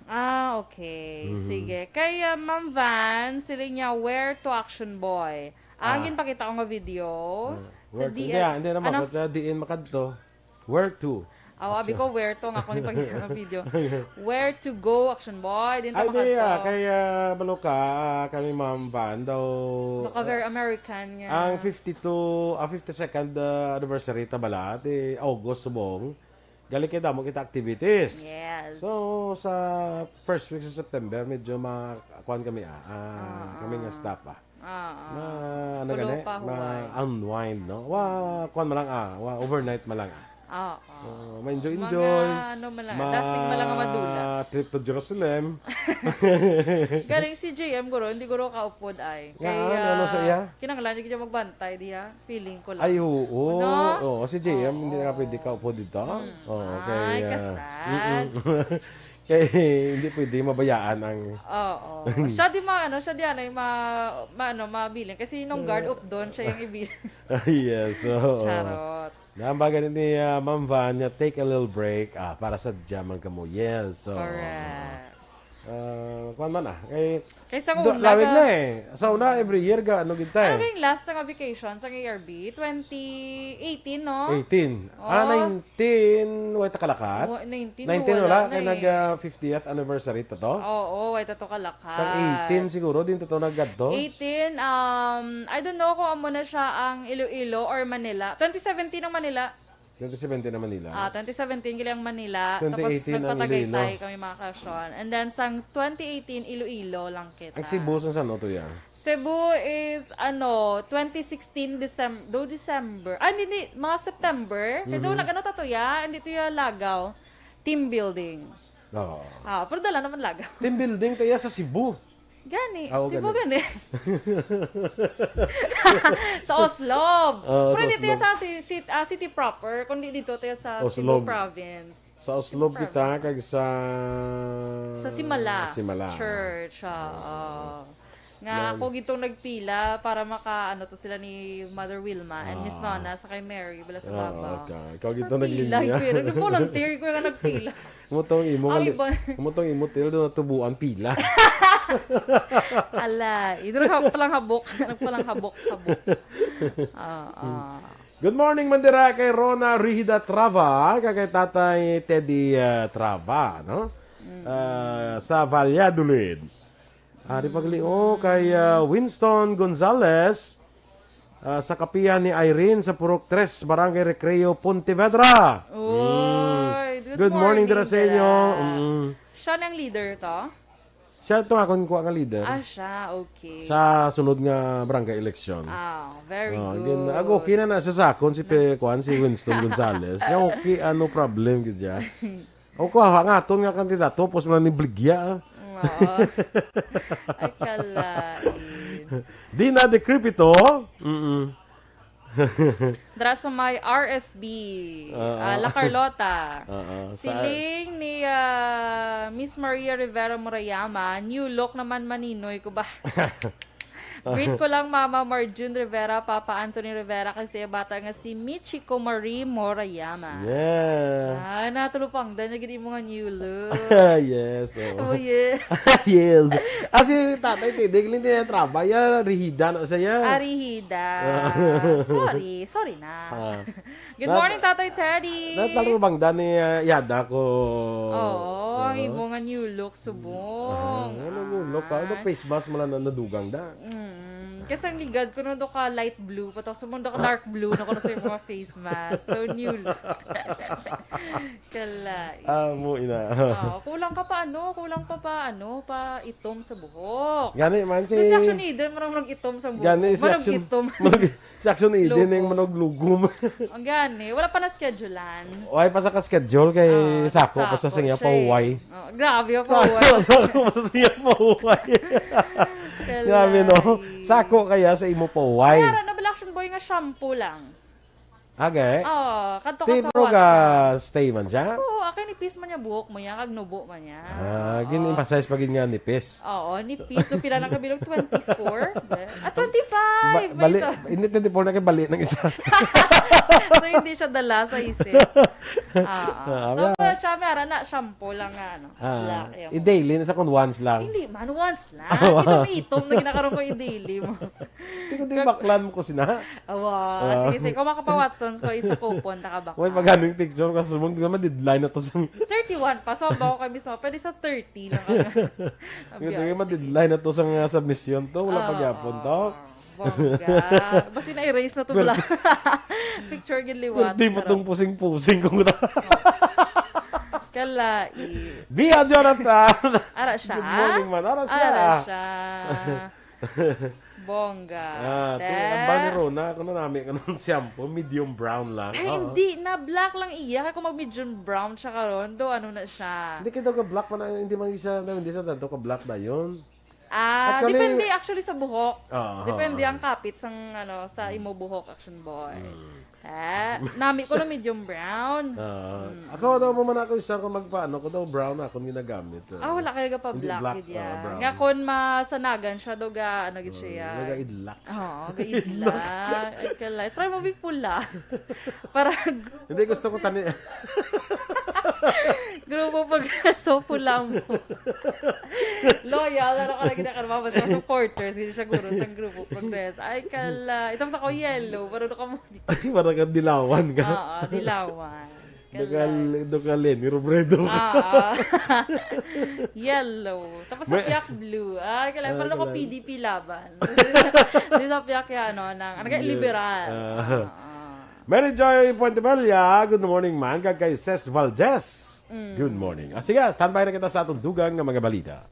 Ah, okay. Mhm. Sige. Kay, ah, Ma'am Van, sila niya, where to, Action Boy? Ah. Ang ginpakita ko nga video. Ah. Sa Where to? D N. Hindi, hindi naman. Ano? Sa D N makadto. Where to? Aw, abi ko, where to, nga ako ni pag video. Where to go, Action Boy? Din ta Ay, di, ah, makadto. Kay, ah, balo ka, ah, kami Ma'am Van daw. Baka very American nga. Ang fifty-two, ah, fifty-second, ah, anniversary ta bala, di August subong. Gali kay damo kita activities. Yes. So, sa first week sa September, medyo ma-, kuwan kami, ah, ah, Ah, kami nga ah. Staff, ah. Ah, ah. Ma-, ano Pulo gani? Pa, huway. Ma-unwind, no? Wa, kuwan man lang, ah. Wa, overnight man lang, ah. Oo. So, ma-enjoy-enjoy. Mga ano man lang, Ma-, dasig man lang nga madula. Trip to Jerusalem. Galing si J M guro, hindi guro kaupod ay. Nga, Kay, ano, ano sa ah, iya? Kinahanglan niya gyud magbantay diha, feeling ko lang. Ay, oo. No? Oo, si J M, hindi na Oo. Pwede kaupod dito. Mm. Oo, Ay, kay, ah, kasad. Mm-mm. Kay hindi pwede mabayaan ang Oo. Siya di ma-, ano, siya di, ano, ma-, ma-, ano, mabilin. Kasi nung guard up doon, siya yung ibilin. Yes, oo. Charot. Naambagan ni, ah, Ma'am Van niya, "Take a little break, ah, para sa jaman kamo." Yes, so, Correct. Ah, kuwan man, ah. Kay, Kay sa do-, una lawig ka na, eh. Sa una, every year, ga, ano, gid ta, Ano eh. Kay last nga vacation sa A R B? Twenty eighteen, no? Eighteen. Ah, Oh. nineteen, way ta kalakat? Wa-, nineteen, Nineteen, wala wala. na Kay eh. nag, ah, fiftieth anniversary ta to? Oo, way ta to kalakat. Sa eighteen siguro, din ta to naggadto? Eighteen, um, I don't know kung amo na siya ang Iloilo or Manila. Twenty seventeen ang Manila. Twenty seventeen na Manila. Ah, twenty seventeen gali ang Manila. Tapos Twenty eighteen ang nagpatagaytay Iloilo. Kami mga kasyon. And then, sang twenty eighteen, Iloilo lang kita. Ang Cebu, sang saan to, ya? Cebu is, ano, twenty sixteen Decem-, do December. Ah, hindi, hindi, mga September. Kaya doon, Mhm. nag-ano ta to, ya? Hindi to, ya, Lagaw. Team building. Oo. Ah, pero dala naman Lagaw. Team building, to, ya, sa Cebu. Gani, Ah, oo, Cebu gani. gani. Sa Oslob. Oo, Pero sa hindi tayo Oslob. sa si-, sit-, ah, city proper, kundi dito tayo sa Cebu Oslob. Province. Sa Oslob Cebu kita, Province. Kag sa Sa Simala Simala. Church, oo. Oo. Nga Yan. Ako gitong nagpila para maka, ano to sila ni Mother Wilma and Miss Ah. Nona sa kay Mary, bala sa Oo, baba. Okay. Ikaw gitong Pila, naglinya. Kuya, nag-volunteer ko nga nagpila. Mo tong imo Ang nga li-, iba. mo tong imo til do natubuan pila. Ala, ito nagpa-, palang habok, nagpalang habok, habok. Ah, ah. Good morning, Mandira, kay Rona Rihida Trava, kag kay Tatay Teddy, ah, Trava, no? Mm. Ah, sa Valladolid. Ari pagli-, oh, kay, ah, Winston Gonzales, ah, sa kapihan ni Irene sa Purok Tres, Barangay Recreo, Pontevedra. Uy, Mm. good Good morning, morning, dira sa inyo. Dira. Mm. Siya nang leader to? Siya to akon kuha nga leader. Ah, siya, okay. Sa sunod nga barangay election. Ah, very Oh, good. Again, ag-, okay na na sa sakon si Pe-, kuan, si Winston Gonzales. Nga okay, ah, no problem, gid siya. O, kuha nga, aton nga kandidato, pos mo na ni Bligya, ah. Oo. Ay, kalain. Dina de Crepito. Mm-mm. Dra sa may R S B, Oo. ah, La Carlota. Oo. Sa Siling ni, ah, Miss Maria Rivera Murayama, "New look naman, maninoy ko ba?" Greet ko lang Mama Marjun Rivera, Papa Anthony Rivera, kasi bata nga si Michiko Marie Morayama. Yeah. Ah, natulupangdan na gid imo nga new look. Yes, oo. Oh, yes. Yes. Ah, si Tatay Tidig, hindi niya traba. Ya, rihida na siya, ya. Ah, rihida. Ah. Sorry. Sorry na. Ah. Good morning, Tatay Teddy. Natulupangdan ni, ah, Yada ko. Oo, ang imo nga new look, subong. Ah, ano, new look, ah. Ano, face mask mo lang na nadugang da. Mm. Kasi ang ligad ko, no, do ka light blue, pa to, subong do ka dark blue, no, kuno sa imong mga face mask. So, new look. Kalay. Ah, mo ina. Oo, kulang ka pa, ano, kulang pa, pa, ano, pa itom sa buhok. Gani man si Pero si Action Eden, marang, marang itom sa buhok. Gani si Marang Action, itom. marang, si Action Eden Lugo. Yung manog lugom. Ang gani, wala pa na-schedulean. Why pa sa ka-schedule kay Ah, Sako, pa sa sako siya siya eh. Pahuway. Oh, grabe yung Sako, Pahuway. Sako pa sa siya Pahuway. Kalay. Grabe, no? Sako kaya sa imo Pahuway. Kaya ra, nabala Action Boy nga shampoo lang. Okay. Oh, kadto ka Stay sa pro ka, Watsons. Stay man siya? Oo, akay nipis man niya buhok mo niya, kag nubo man niya. Ah, Oo. gin-emphasize pa gid nga nipis. Oo, nipis. Do pila na kabilog? Twenty-four? Ah, twenty-five! Ba-, May bali-, isa. Hindi, twenty-four na kay bali ng isa. So, hindi siya dala sa isip. Ah, ah. Ah, So, wala. Siya, may ara na, shampoo lang nga, ano, Ah, black, yung i-daily na sa kung once lang. Hindi man, once lang. Ah, once. Itom-itom na ginakaroon ko i-daily mo. Hindi ko di Kag- baklan mo ko sina. Awa, Ah. sige, sige. Kung makapawatson, Ko isa coupon, nakabaktas. May paganing picture, kaso mong nga ma-deadline na to sa thirty-one pa, so ang bako kay mismo, pwede sa thirty lang ang, ang Ito yung biyahe. Ma-deadline na to sa nga submission to, wala pa Ah, gyapon to. Bongga. Basi na-erase na to, Well, bla. Picture gid liwat. Well, di mo Charot. Tong pusing-pusing kung ta- Kalai. Bia Jonathan! Ara siya? Good morning, man. Ara siya. Ara siya. Bongga. Ah, ti, ang Te. Bang ni Rona, ako na nami ka ng shampoo, medium brown lang. Ay, Oo. Hindi na, black lang iya. Kaya kung mag-medium brown siya karon, do ano na siya? Hindi ka daw ka-black man, hindi man siya, hindi siya daw ka-black na yun. Ah, Actually, depende actually sa buhok. Oo, Depende oo. Ang kapit sang, ano, sa imo buhok, Action Boy. Mm. Ah, nami ko na medium brown. Ah, Mm. Ako daw mo man ako isa ko magpaano ko daw brown ako ang ginagamit. Ah, wala kayo ga pa Hindi black black, gid ah, yan. Brown. Nga kon masanagan siya, do ga, ano gid siya Oh, yan. Ga-idlak. Oo, ga-idlak. Ay, kalay. Try mo big pula. Para Hindi, gusto ko tani- Grupo pag so pula mo. Loyal, ano ka lagi na karma, mas mga supporters, hindi siya guro sa grupo progress. Ay, kala. Ito sa ko yellow, pero doon ka mo. Ay, parang kang dilawan ka. Oo, dilawan. Doon ka, Kala. Doon ka Leni Robredo ka. Oo. Yellow. Tapos sa May- piyak blue. Ay, kala, Ah, parang ako kala. P D P laban. Di sa piyak yan, ano, ng, ano ka, Yeah. Liberal. Ah. Oo. Mary Joy Puentebella, good morning, man. Kag kay Ses Valdez, Mm. Good morning. Ah, sige, standby na kita sa atong dugang nga mga balita.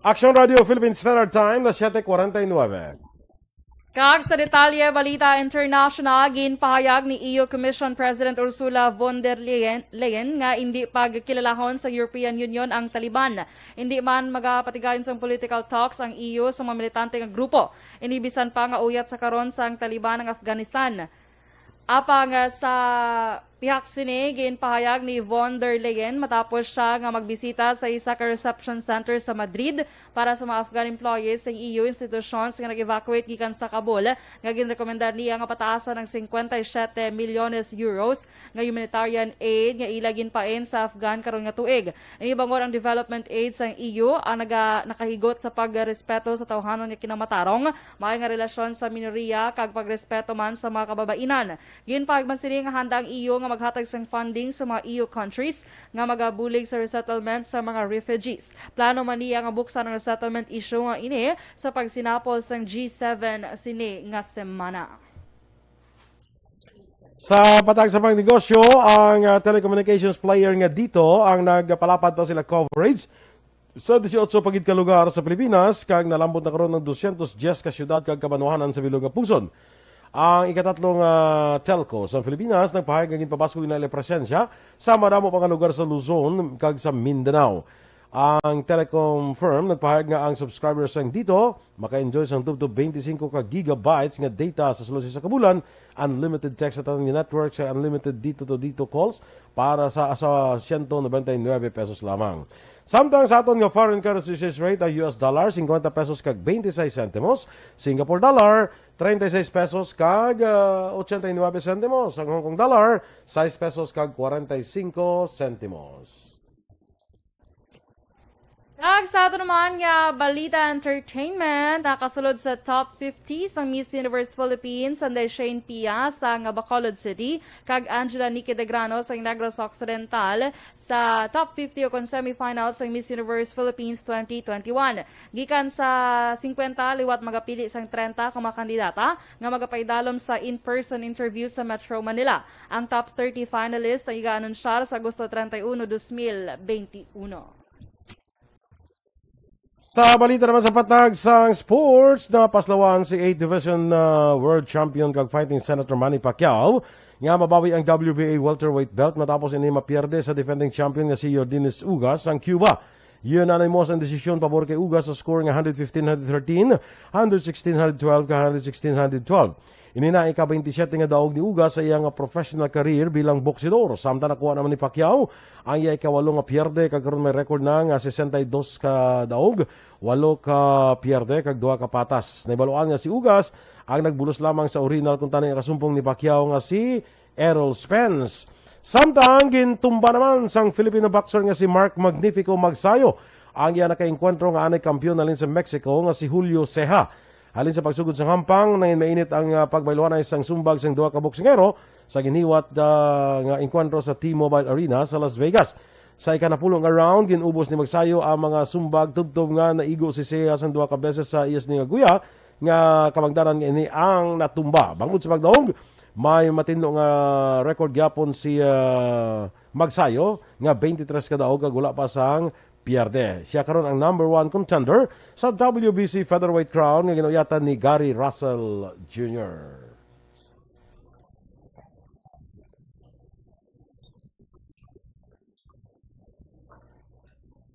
Action Radio Philippine Standard Time, las siete cuarenta y nueve. Kag sa detalye, balita international, ginpahayag ni E U Commission President Ursula von der Leyen, Leyen nga indi pagkilalahon sa European Union ang Taliban. Indi man magapatigayon sang political talks ang E U sa mga militante nga grupo. Ini bisan pa nga uyat sa karon sang Taliban ang Afghanistan. Apang, ah, sa pihak sini, ginpahayag ni von der Leyen matapos siya nga magbisita sa isa ka reception center sa Madrid para sa mga Afghan employees sang E U institutions nga nag-evacuate gikan sa Kabul, nga ginrekomendar niya nga pataasan ang cincuenta y siete milyones euros nga humanitarian aid nga ila ginpain sa Afghan karon nga tuig. Ini bangod ang development aid sang E U ang naga-, nakahigot sa pagrespeto sa tawhanon nga kinamatarong, maayo nga relasyon sa minoriya kag pagrespeto man sa mga kababainan. Ginpahayag man sini nga handa ang E U nga maghatag sang funding sa mga E U countries nga magabulig sa resettlement sa mga refugees. Plano man niya nga buksan ang resettlement issue nga ini sa pagsinapol sang G seven sini nga semana. Sa patag sa pangnegosyo, ang, ah, telecommunications player nga DITO ang nagpalapad pa sila coverage sa dieciocho pa gid ka lugar sa Pilipinas, kag nalambot na karon ang dosyentos dyes ka syudad kag kabanwahanan sa bilog nga pungsod. Ang ikatatlo nga telco sa Pilipinas nagpahayag nga ginpabaskog na ila presensya sa madamo pa nga lugar sa Luzon kag sa Mindanao. Ang telecom firm nagpahayag nga ang subscribers sang DITO maka-enjoy sang tubtob twenty-five ka gigabytes nga data sa sulod sa isa ka bulan, unlimited text sa tanan nga network, sa unlimited DITO to DITO calls para sa, sa siyento nobenta y nuebe pesos lamang. Samtang sa aton nga foreign currency exchange rate, ang U S dollar, cincuenta pesos kag twenty-seis centimos, Singapore dollar, treinta y seis pesos kag, ah, ochenta y nuebe centimos, ang Hong Kong dollar, sais pesos kag kwarenta y singko centimos. Kag sa ato naman nga balita entertainment, nakasulod sa top fifty sang Miss Universe Philippines ang Shane Pia sang Bacolod City kag Angela Nikki Degrano sang Negros Occidental sa top fifty o kon semifinals sang Miss Universe Philippines twenty twenty-one. Gikan sa singkwenta, liwat magapili sang trenta ka mga kandidata nga magapaidalom sa in-person interview sa Metro Manila. Ang top thirty finalists ang iga-anunsyar sa Agosto treinta y uno, dos mil veintiuno. Sa balita naman sa patag sang sports, napaslawan si eighth Division, uh, World Champion kag fighting Senator Manny Pacquiao nga mabawi ang W B A welterweight belt matapos ini mapierde sa defending champion nga si Yordenis Ugas sang Cuba. Yun, anay mo sa desisyon pabor kay Ugas sa score nga hundred fifteen, hundred thirteen, hundred sixteen, hundred twelve, ka hundred sixteen, hundred twelve. Ini na ika-twenty-seven nga daog ni Ugas sa iya nga professional career bilang boksidor. Samtang nakuha naman ni Pacquiao ang iya ikawalo nga pierde, kag karon may record na nga sesenta y dos ka daog, walo ka pierde, kag duha ka patas. Nahibaluan nga si Ugas ang nagbulos lamang sa urinal, kuntani ang kasumpong ni Pacquiao nga si Errol Spence. Samtang gintumba naman sang Filipino boxer nga si Mark Magnifico Magsayo ang iya nakaengkwentro nga anay kampiyon halin sa Mexico nga si Julio Ceja. Halin sa pagsugod sang hampang, nangin mainit ang, ah, pagbayluhanay sang sumbag sang duha ka boksingero sa ginhiwat, ah, nga engkwentro sa T-Mobile Arena sa Las Vegas. Sa ikanapulo nga round, gin-ubos ni Magsayo ang mga sumbag tubtob nga naigo si Ceja sang duha ka beses sa iya sini nga guya nga kabangdanan nga ini ang natumba. Bangod sa pagdaog, may matinlo nga record gyapon si, ah, Magsayo nga twenty-three ka daog kag wala pa sang pierde. Siya karon ang number one contender sa W B C featherweight crown nga ginauyatan ni Gary Russell Junior.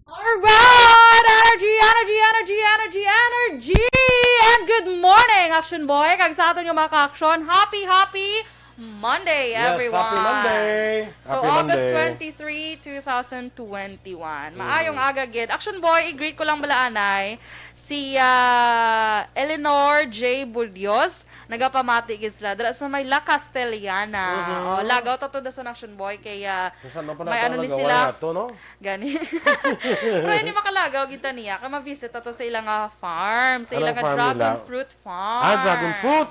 Alright! Energy, energy, energy, energy, energy! And good morning, Action Boy! Kag sa aton nga mga ka-action, happy, happy Monday, Yes, everyone! happy Monday! So, Happy August Monday. twenty-three, two thousand twenty-one. Maayong aga gid. Action Boy, i-greet ko lang bala anay si, ah, Eleanor J Bulios. Nagapamati gid sila dira sa may La Castellana. Mhm. Oh, lagaw ta to dason, Action Boy, kay, ah, Sa ano pa may na ano ni lagaw sila? Nato, no? Gani. Pero hindi makalagaw gid ta niya. Kay ma-visit ta to sa ilang, ah, farm, sa Anong ilang farm dragon nila? Fruit farm. Ah, dragon fruit.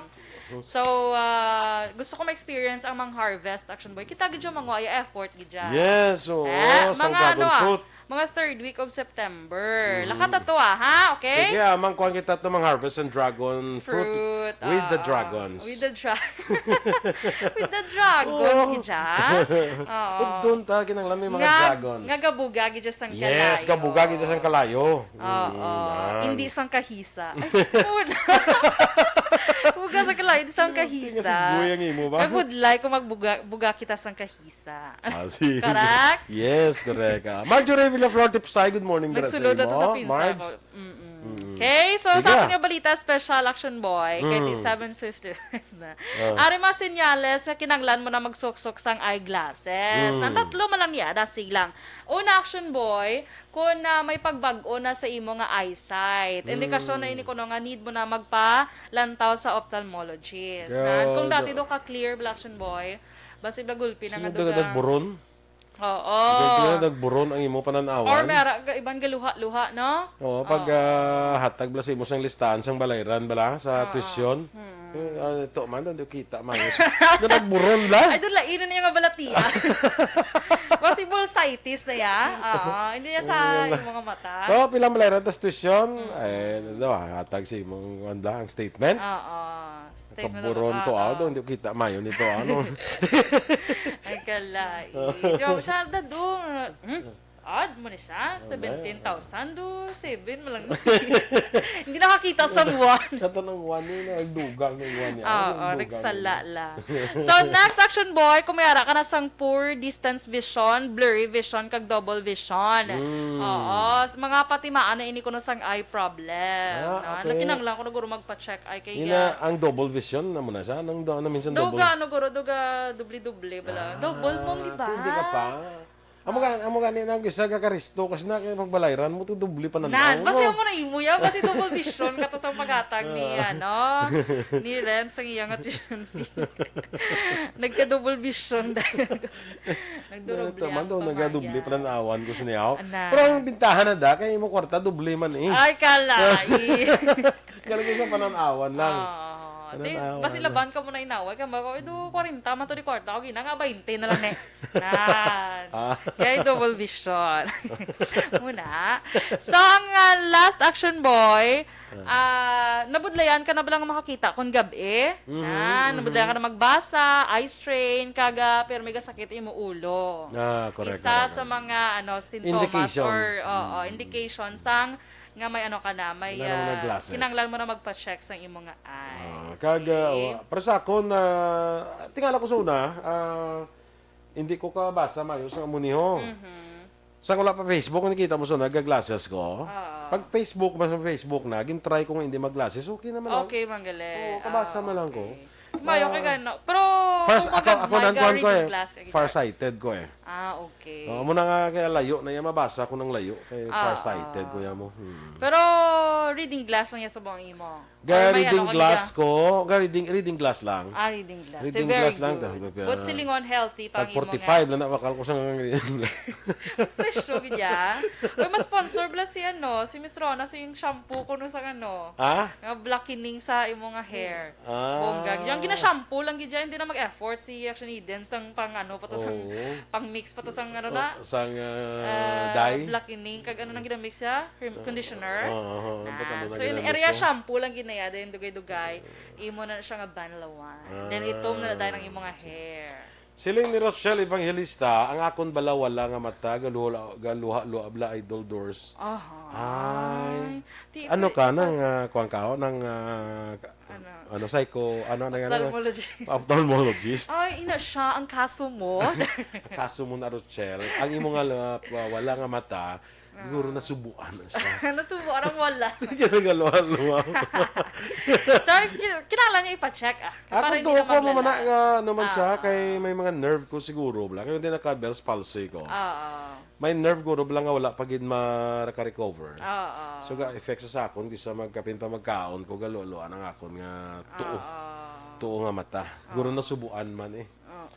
So, ah, gusto ko ma-experience ang mang harvest, Action Boy. Kita gid siya manguha, effort gid siya. Yes, oo, Eh, sa mga dragon ano, ah, fruit. mga third week of September. Mhm. Lakata to, ah, ha? Okay? Sige, ah, mangkuhan kita to, mang harvest and dragon fruit Fruit, with the ah, dragons. With the dra-, with the dragons, Oo. Gid siya. Oo. Udton ta, kinahanglan may mga Nga, dragon. nga gabuga gid siya sang Yes, kalayo. gabuga gid siya sang kalayo. Oo. Mm, yan. Hindi sang kahisa. Ay, wala. Buga sa kalayo, hindi sang Hindi kahisa. nga siguro yung imo ba? Ay, budlay kung magbuga, buga kita sang kahisa. Ah, si Correct? Yes, correct. Ah, Marjorie Villaflor Tipsay, good morning, dira sa Nagsulod imo, ato sa pinsa Marge. ko. Mm-mm. Mm. Okay, so Sige sa na. aton nga balita, special action boy, kay Mm. di seven fifty na. Ah. Ari mga senyales nga kinanglan mo na magsuksok sang eyeglasses. Mm. Nang tatlo man lang niya, dasig lang. Una, action boy, kung, ah, may pagbag-o na sa imo nga eyesight. Indikasyon na Mm. ini kuno nga need mo na magpalantaw sa ophthalmologist. Kaya, Nan, kung dati da- do ka clear, bala, action boy, basi bala gulpi na Sino nga daw duga. nagburon? Oo. Gulpi na nagburon ang imo panan-awan? Or may ara ka iban galuha-luha, no? Oo, pag, Oo. ah, hatag bala sa imo sang listahan sang balayran bala sa Oo. tuition. Hmm. Eh, ah, ito man, hindi kita man. Nga nagburon bala? Ay, doon lain na niya nga balatian. Basi bursitis na ya. Oo, hindi niya sa Ayun na. imo nga mata. Oh, pila ang balayran tas tuition? Mm. Eh, ano, hatag sa imo, ano, ang statement? Oo. Statement of Kaburon to, account, ah, oh. Hindi kita mayo nito, ano. Ay, kalai. Di ba siya, dado, hmm? Odd mo ni siya, Ano? seventeen thousand do, seven mo lang. Hindi nakakita sa buwan. Sa tanang one, eh, nagdugang ng one, eh. Ano Oo, yung dugang nagsala nila? lang. So, next action boy, kung may ara ka na sang poor distance vision, blurry vision, kag double vision. Mm. Oo, s-, mga patimaan na ini kuno sang eye problem. Ah, No? okay. Nakinanglan ko na guro magpa-check eye kay, Ina, ah, ang double vision na mo na siya. Nang do-, ano minsan double? Duga, ano guro, duga, doble-doble bala. Ah, Double mong, di ba? pwede ka pa. Amo ga-, amo gani nang isa ka karisto kasi na kay pagbalayran mo to doble pa na Nan, lang, basi no? mo na imo ya, basi double vision ka to sa paghatag ni, Ah. ano, ni Renz ang iya nga tuition fee. Nagka-double vision dahil Nagduruble Ito man ang daw, pamaya. nagadoble pananawan ko sa niya. Ana. Pero ang bintahan na da, kay imo kwarta, doble man eh. Ay, kalai. Galing sa pananawan lang. Oo. Di, Pananawan basi lang. laban ka mo na inaway, kay mako, "Ido, kwarenta man to di kwarta, ako gina nga bainte na lang, ne." Nan. Ah. Kay double vision. Muna. So, ang, ah, last action, boy, Ah. Ah, nabudlayan ka na ba lang makakita kon gab-i? Mhm, Ah, nabudlayan ka mhm. na magbasa, eye strain, kaga, pero may gasakit imo ulo. Ah, correct, Isa correct. sa mga, ano, sintomas Indication. or, oo, Mm. indication sang nga may ano ka na, may, Kinahanglan mo ah, ng glasses. kinahanglan mo na magpa-check sa imo nga Ah, eyes. kaga, Okay? wa-, pero sa akon, ah, tingala ko sa una, ah, hindi ko kabasa mayo sa amo niho. Mhm. Sa wala pa Facebook, nakita mo sa nag-glasses ko? Oo. Pag Facebook, mas Facebook na, gin-try ko nga hindi mag-glasses, okay naman lang. Okay, man gali. Oo, kabasa man lang ko. Okay. Mayo kay gano. Pero, far, kung ako, ako magagmay nang ka, kuwan ko reading eh. Glass, eh, far-sighted ko eh. Ah, okay. Oo, muna nga kaya layo na yan, mabasa ko ng layo. Kay ah, far-sighted ko yan mo. Hmm. Pero, reading glass lang yan sa buong imo. Ga reading glass ko, ga reading, reading glass lang. Ah, reading glass. Reading glass lang. But silingon healthy pa ang imo nga. Tag forty-five lang na, bakal ko sa reading glass. Presyo gid ya. Uy, mas sponsor bala si ano, si Miss Rona sa yung shampoo ko no sa ano. Ha? Nga blackening sa imo nga hair. Ah. Bongga. Yung gina-shampoo lang gid ya, hindi na mag-effort si Action Eden sang pang ano pa to sang pang mix pa to sang ano na. Oh, sang, ah, dye? Blackening kag ano nang gina-mix ya? Cream conditioner. Oo, oo, oo. Na. Ba't ano na so, in area shampoo lang ginayada yung dugay-dugay. Imo na siya nga banlawan. Then, itom na na dahil ang imo nga hair. Siling ni Rochelle Evangelista, ang akon bala wala nga mata, galuha-luha bala, Idol Dors. Aha. Ay. Ano ka, nang, ah, kuwan ka, oh, nang, ah, ano, psycho, ano, nang, ano, ophthalmologist. Ophthalmologist. Ay, ina siya, ang kaso mo. Ang kaso mo na, Rochelle. Ang imo nga la-, wala nga mata, siguro nasubuan na siya. Nasubuan ang wala. Sige, nagaluha-luha. So, ki-, kinahanglan niya ipa-check, ah. Para hindi naman lala. Ako, tuo ko mo man na nga, ano man siya, kay may mga nerve ko siguro, bala. Kaya hindi naka-Bell's palsy ko. Oo. May nerve guro bala nga wala pa gid ma-recover. Oo. So, ga-effect sa sakon, bisa magkapin pa magkaon ko, galulo-lulo ang akon nga tuo. Oo. Tuo nga mata. Guro nasubuan man eh. Oo.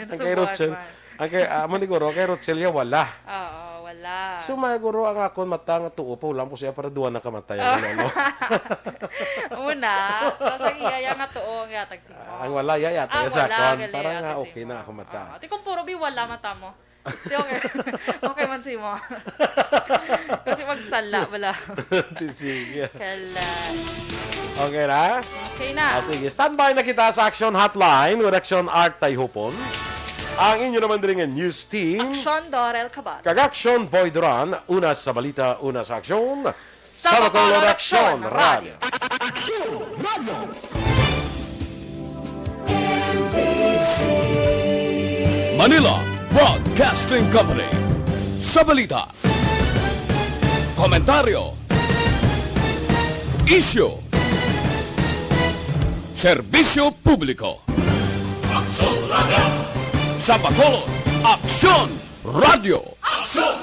Ang kay Rochelle, ang kay, ah, amo ni guro, kay Rochelle ya wala. Oo, wala. So, may guro ang akon mata nga tuo pa, ulam ko siya para duwa na kamatay ang lolo. Una, tapos ang iya ya nga tuo, ang yatag Ah, ang wala, ya, yata, ah, ya sa wala, akon. Gali, parang nga okay na ako mata. Ah, ti kung puro bi wala mata mo. Ti okay. Okay man si mo. Kasi magsala, wala. Ti sige. Kala. Okay na? Okay na. Ah, sige. Standby na kita sa Action Hotline with Action Art Tayhupon. Ang inyo naman diri nga news team. Action Dorel Cabal. Kag Action Boy Duran. Una sa balita, una sa aksyon. Sa Bacolod Aksyon Radio. Aksyon Radio. Manila Broadcasting Company. Sa balita, komentaryo, isyu, serbisyo publiko. Aksyon Radio. Sa Bacolod, Aksyon Radio. Aksyon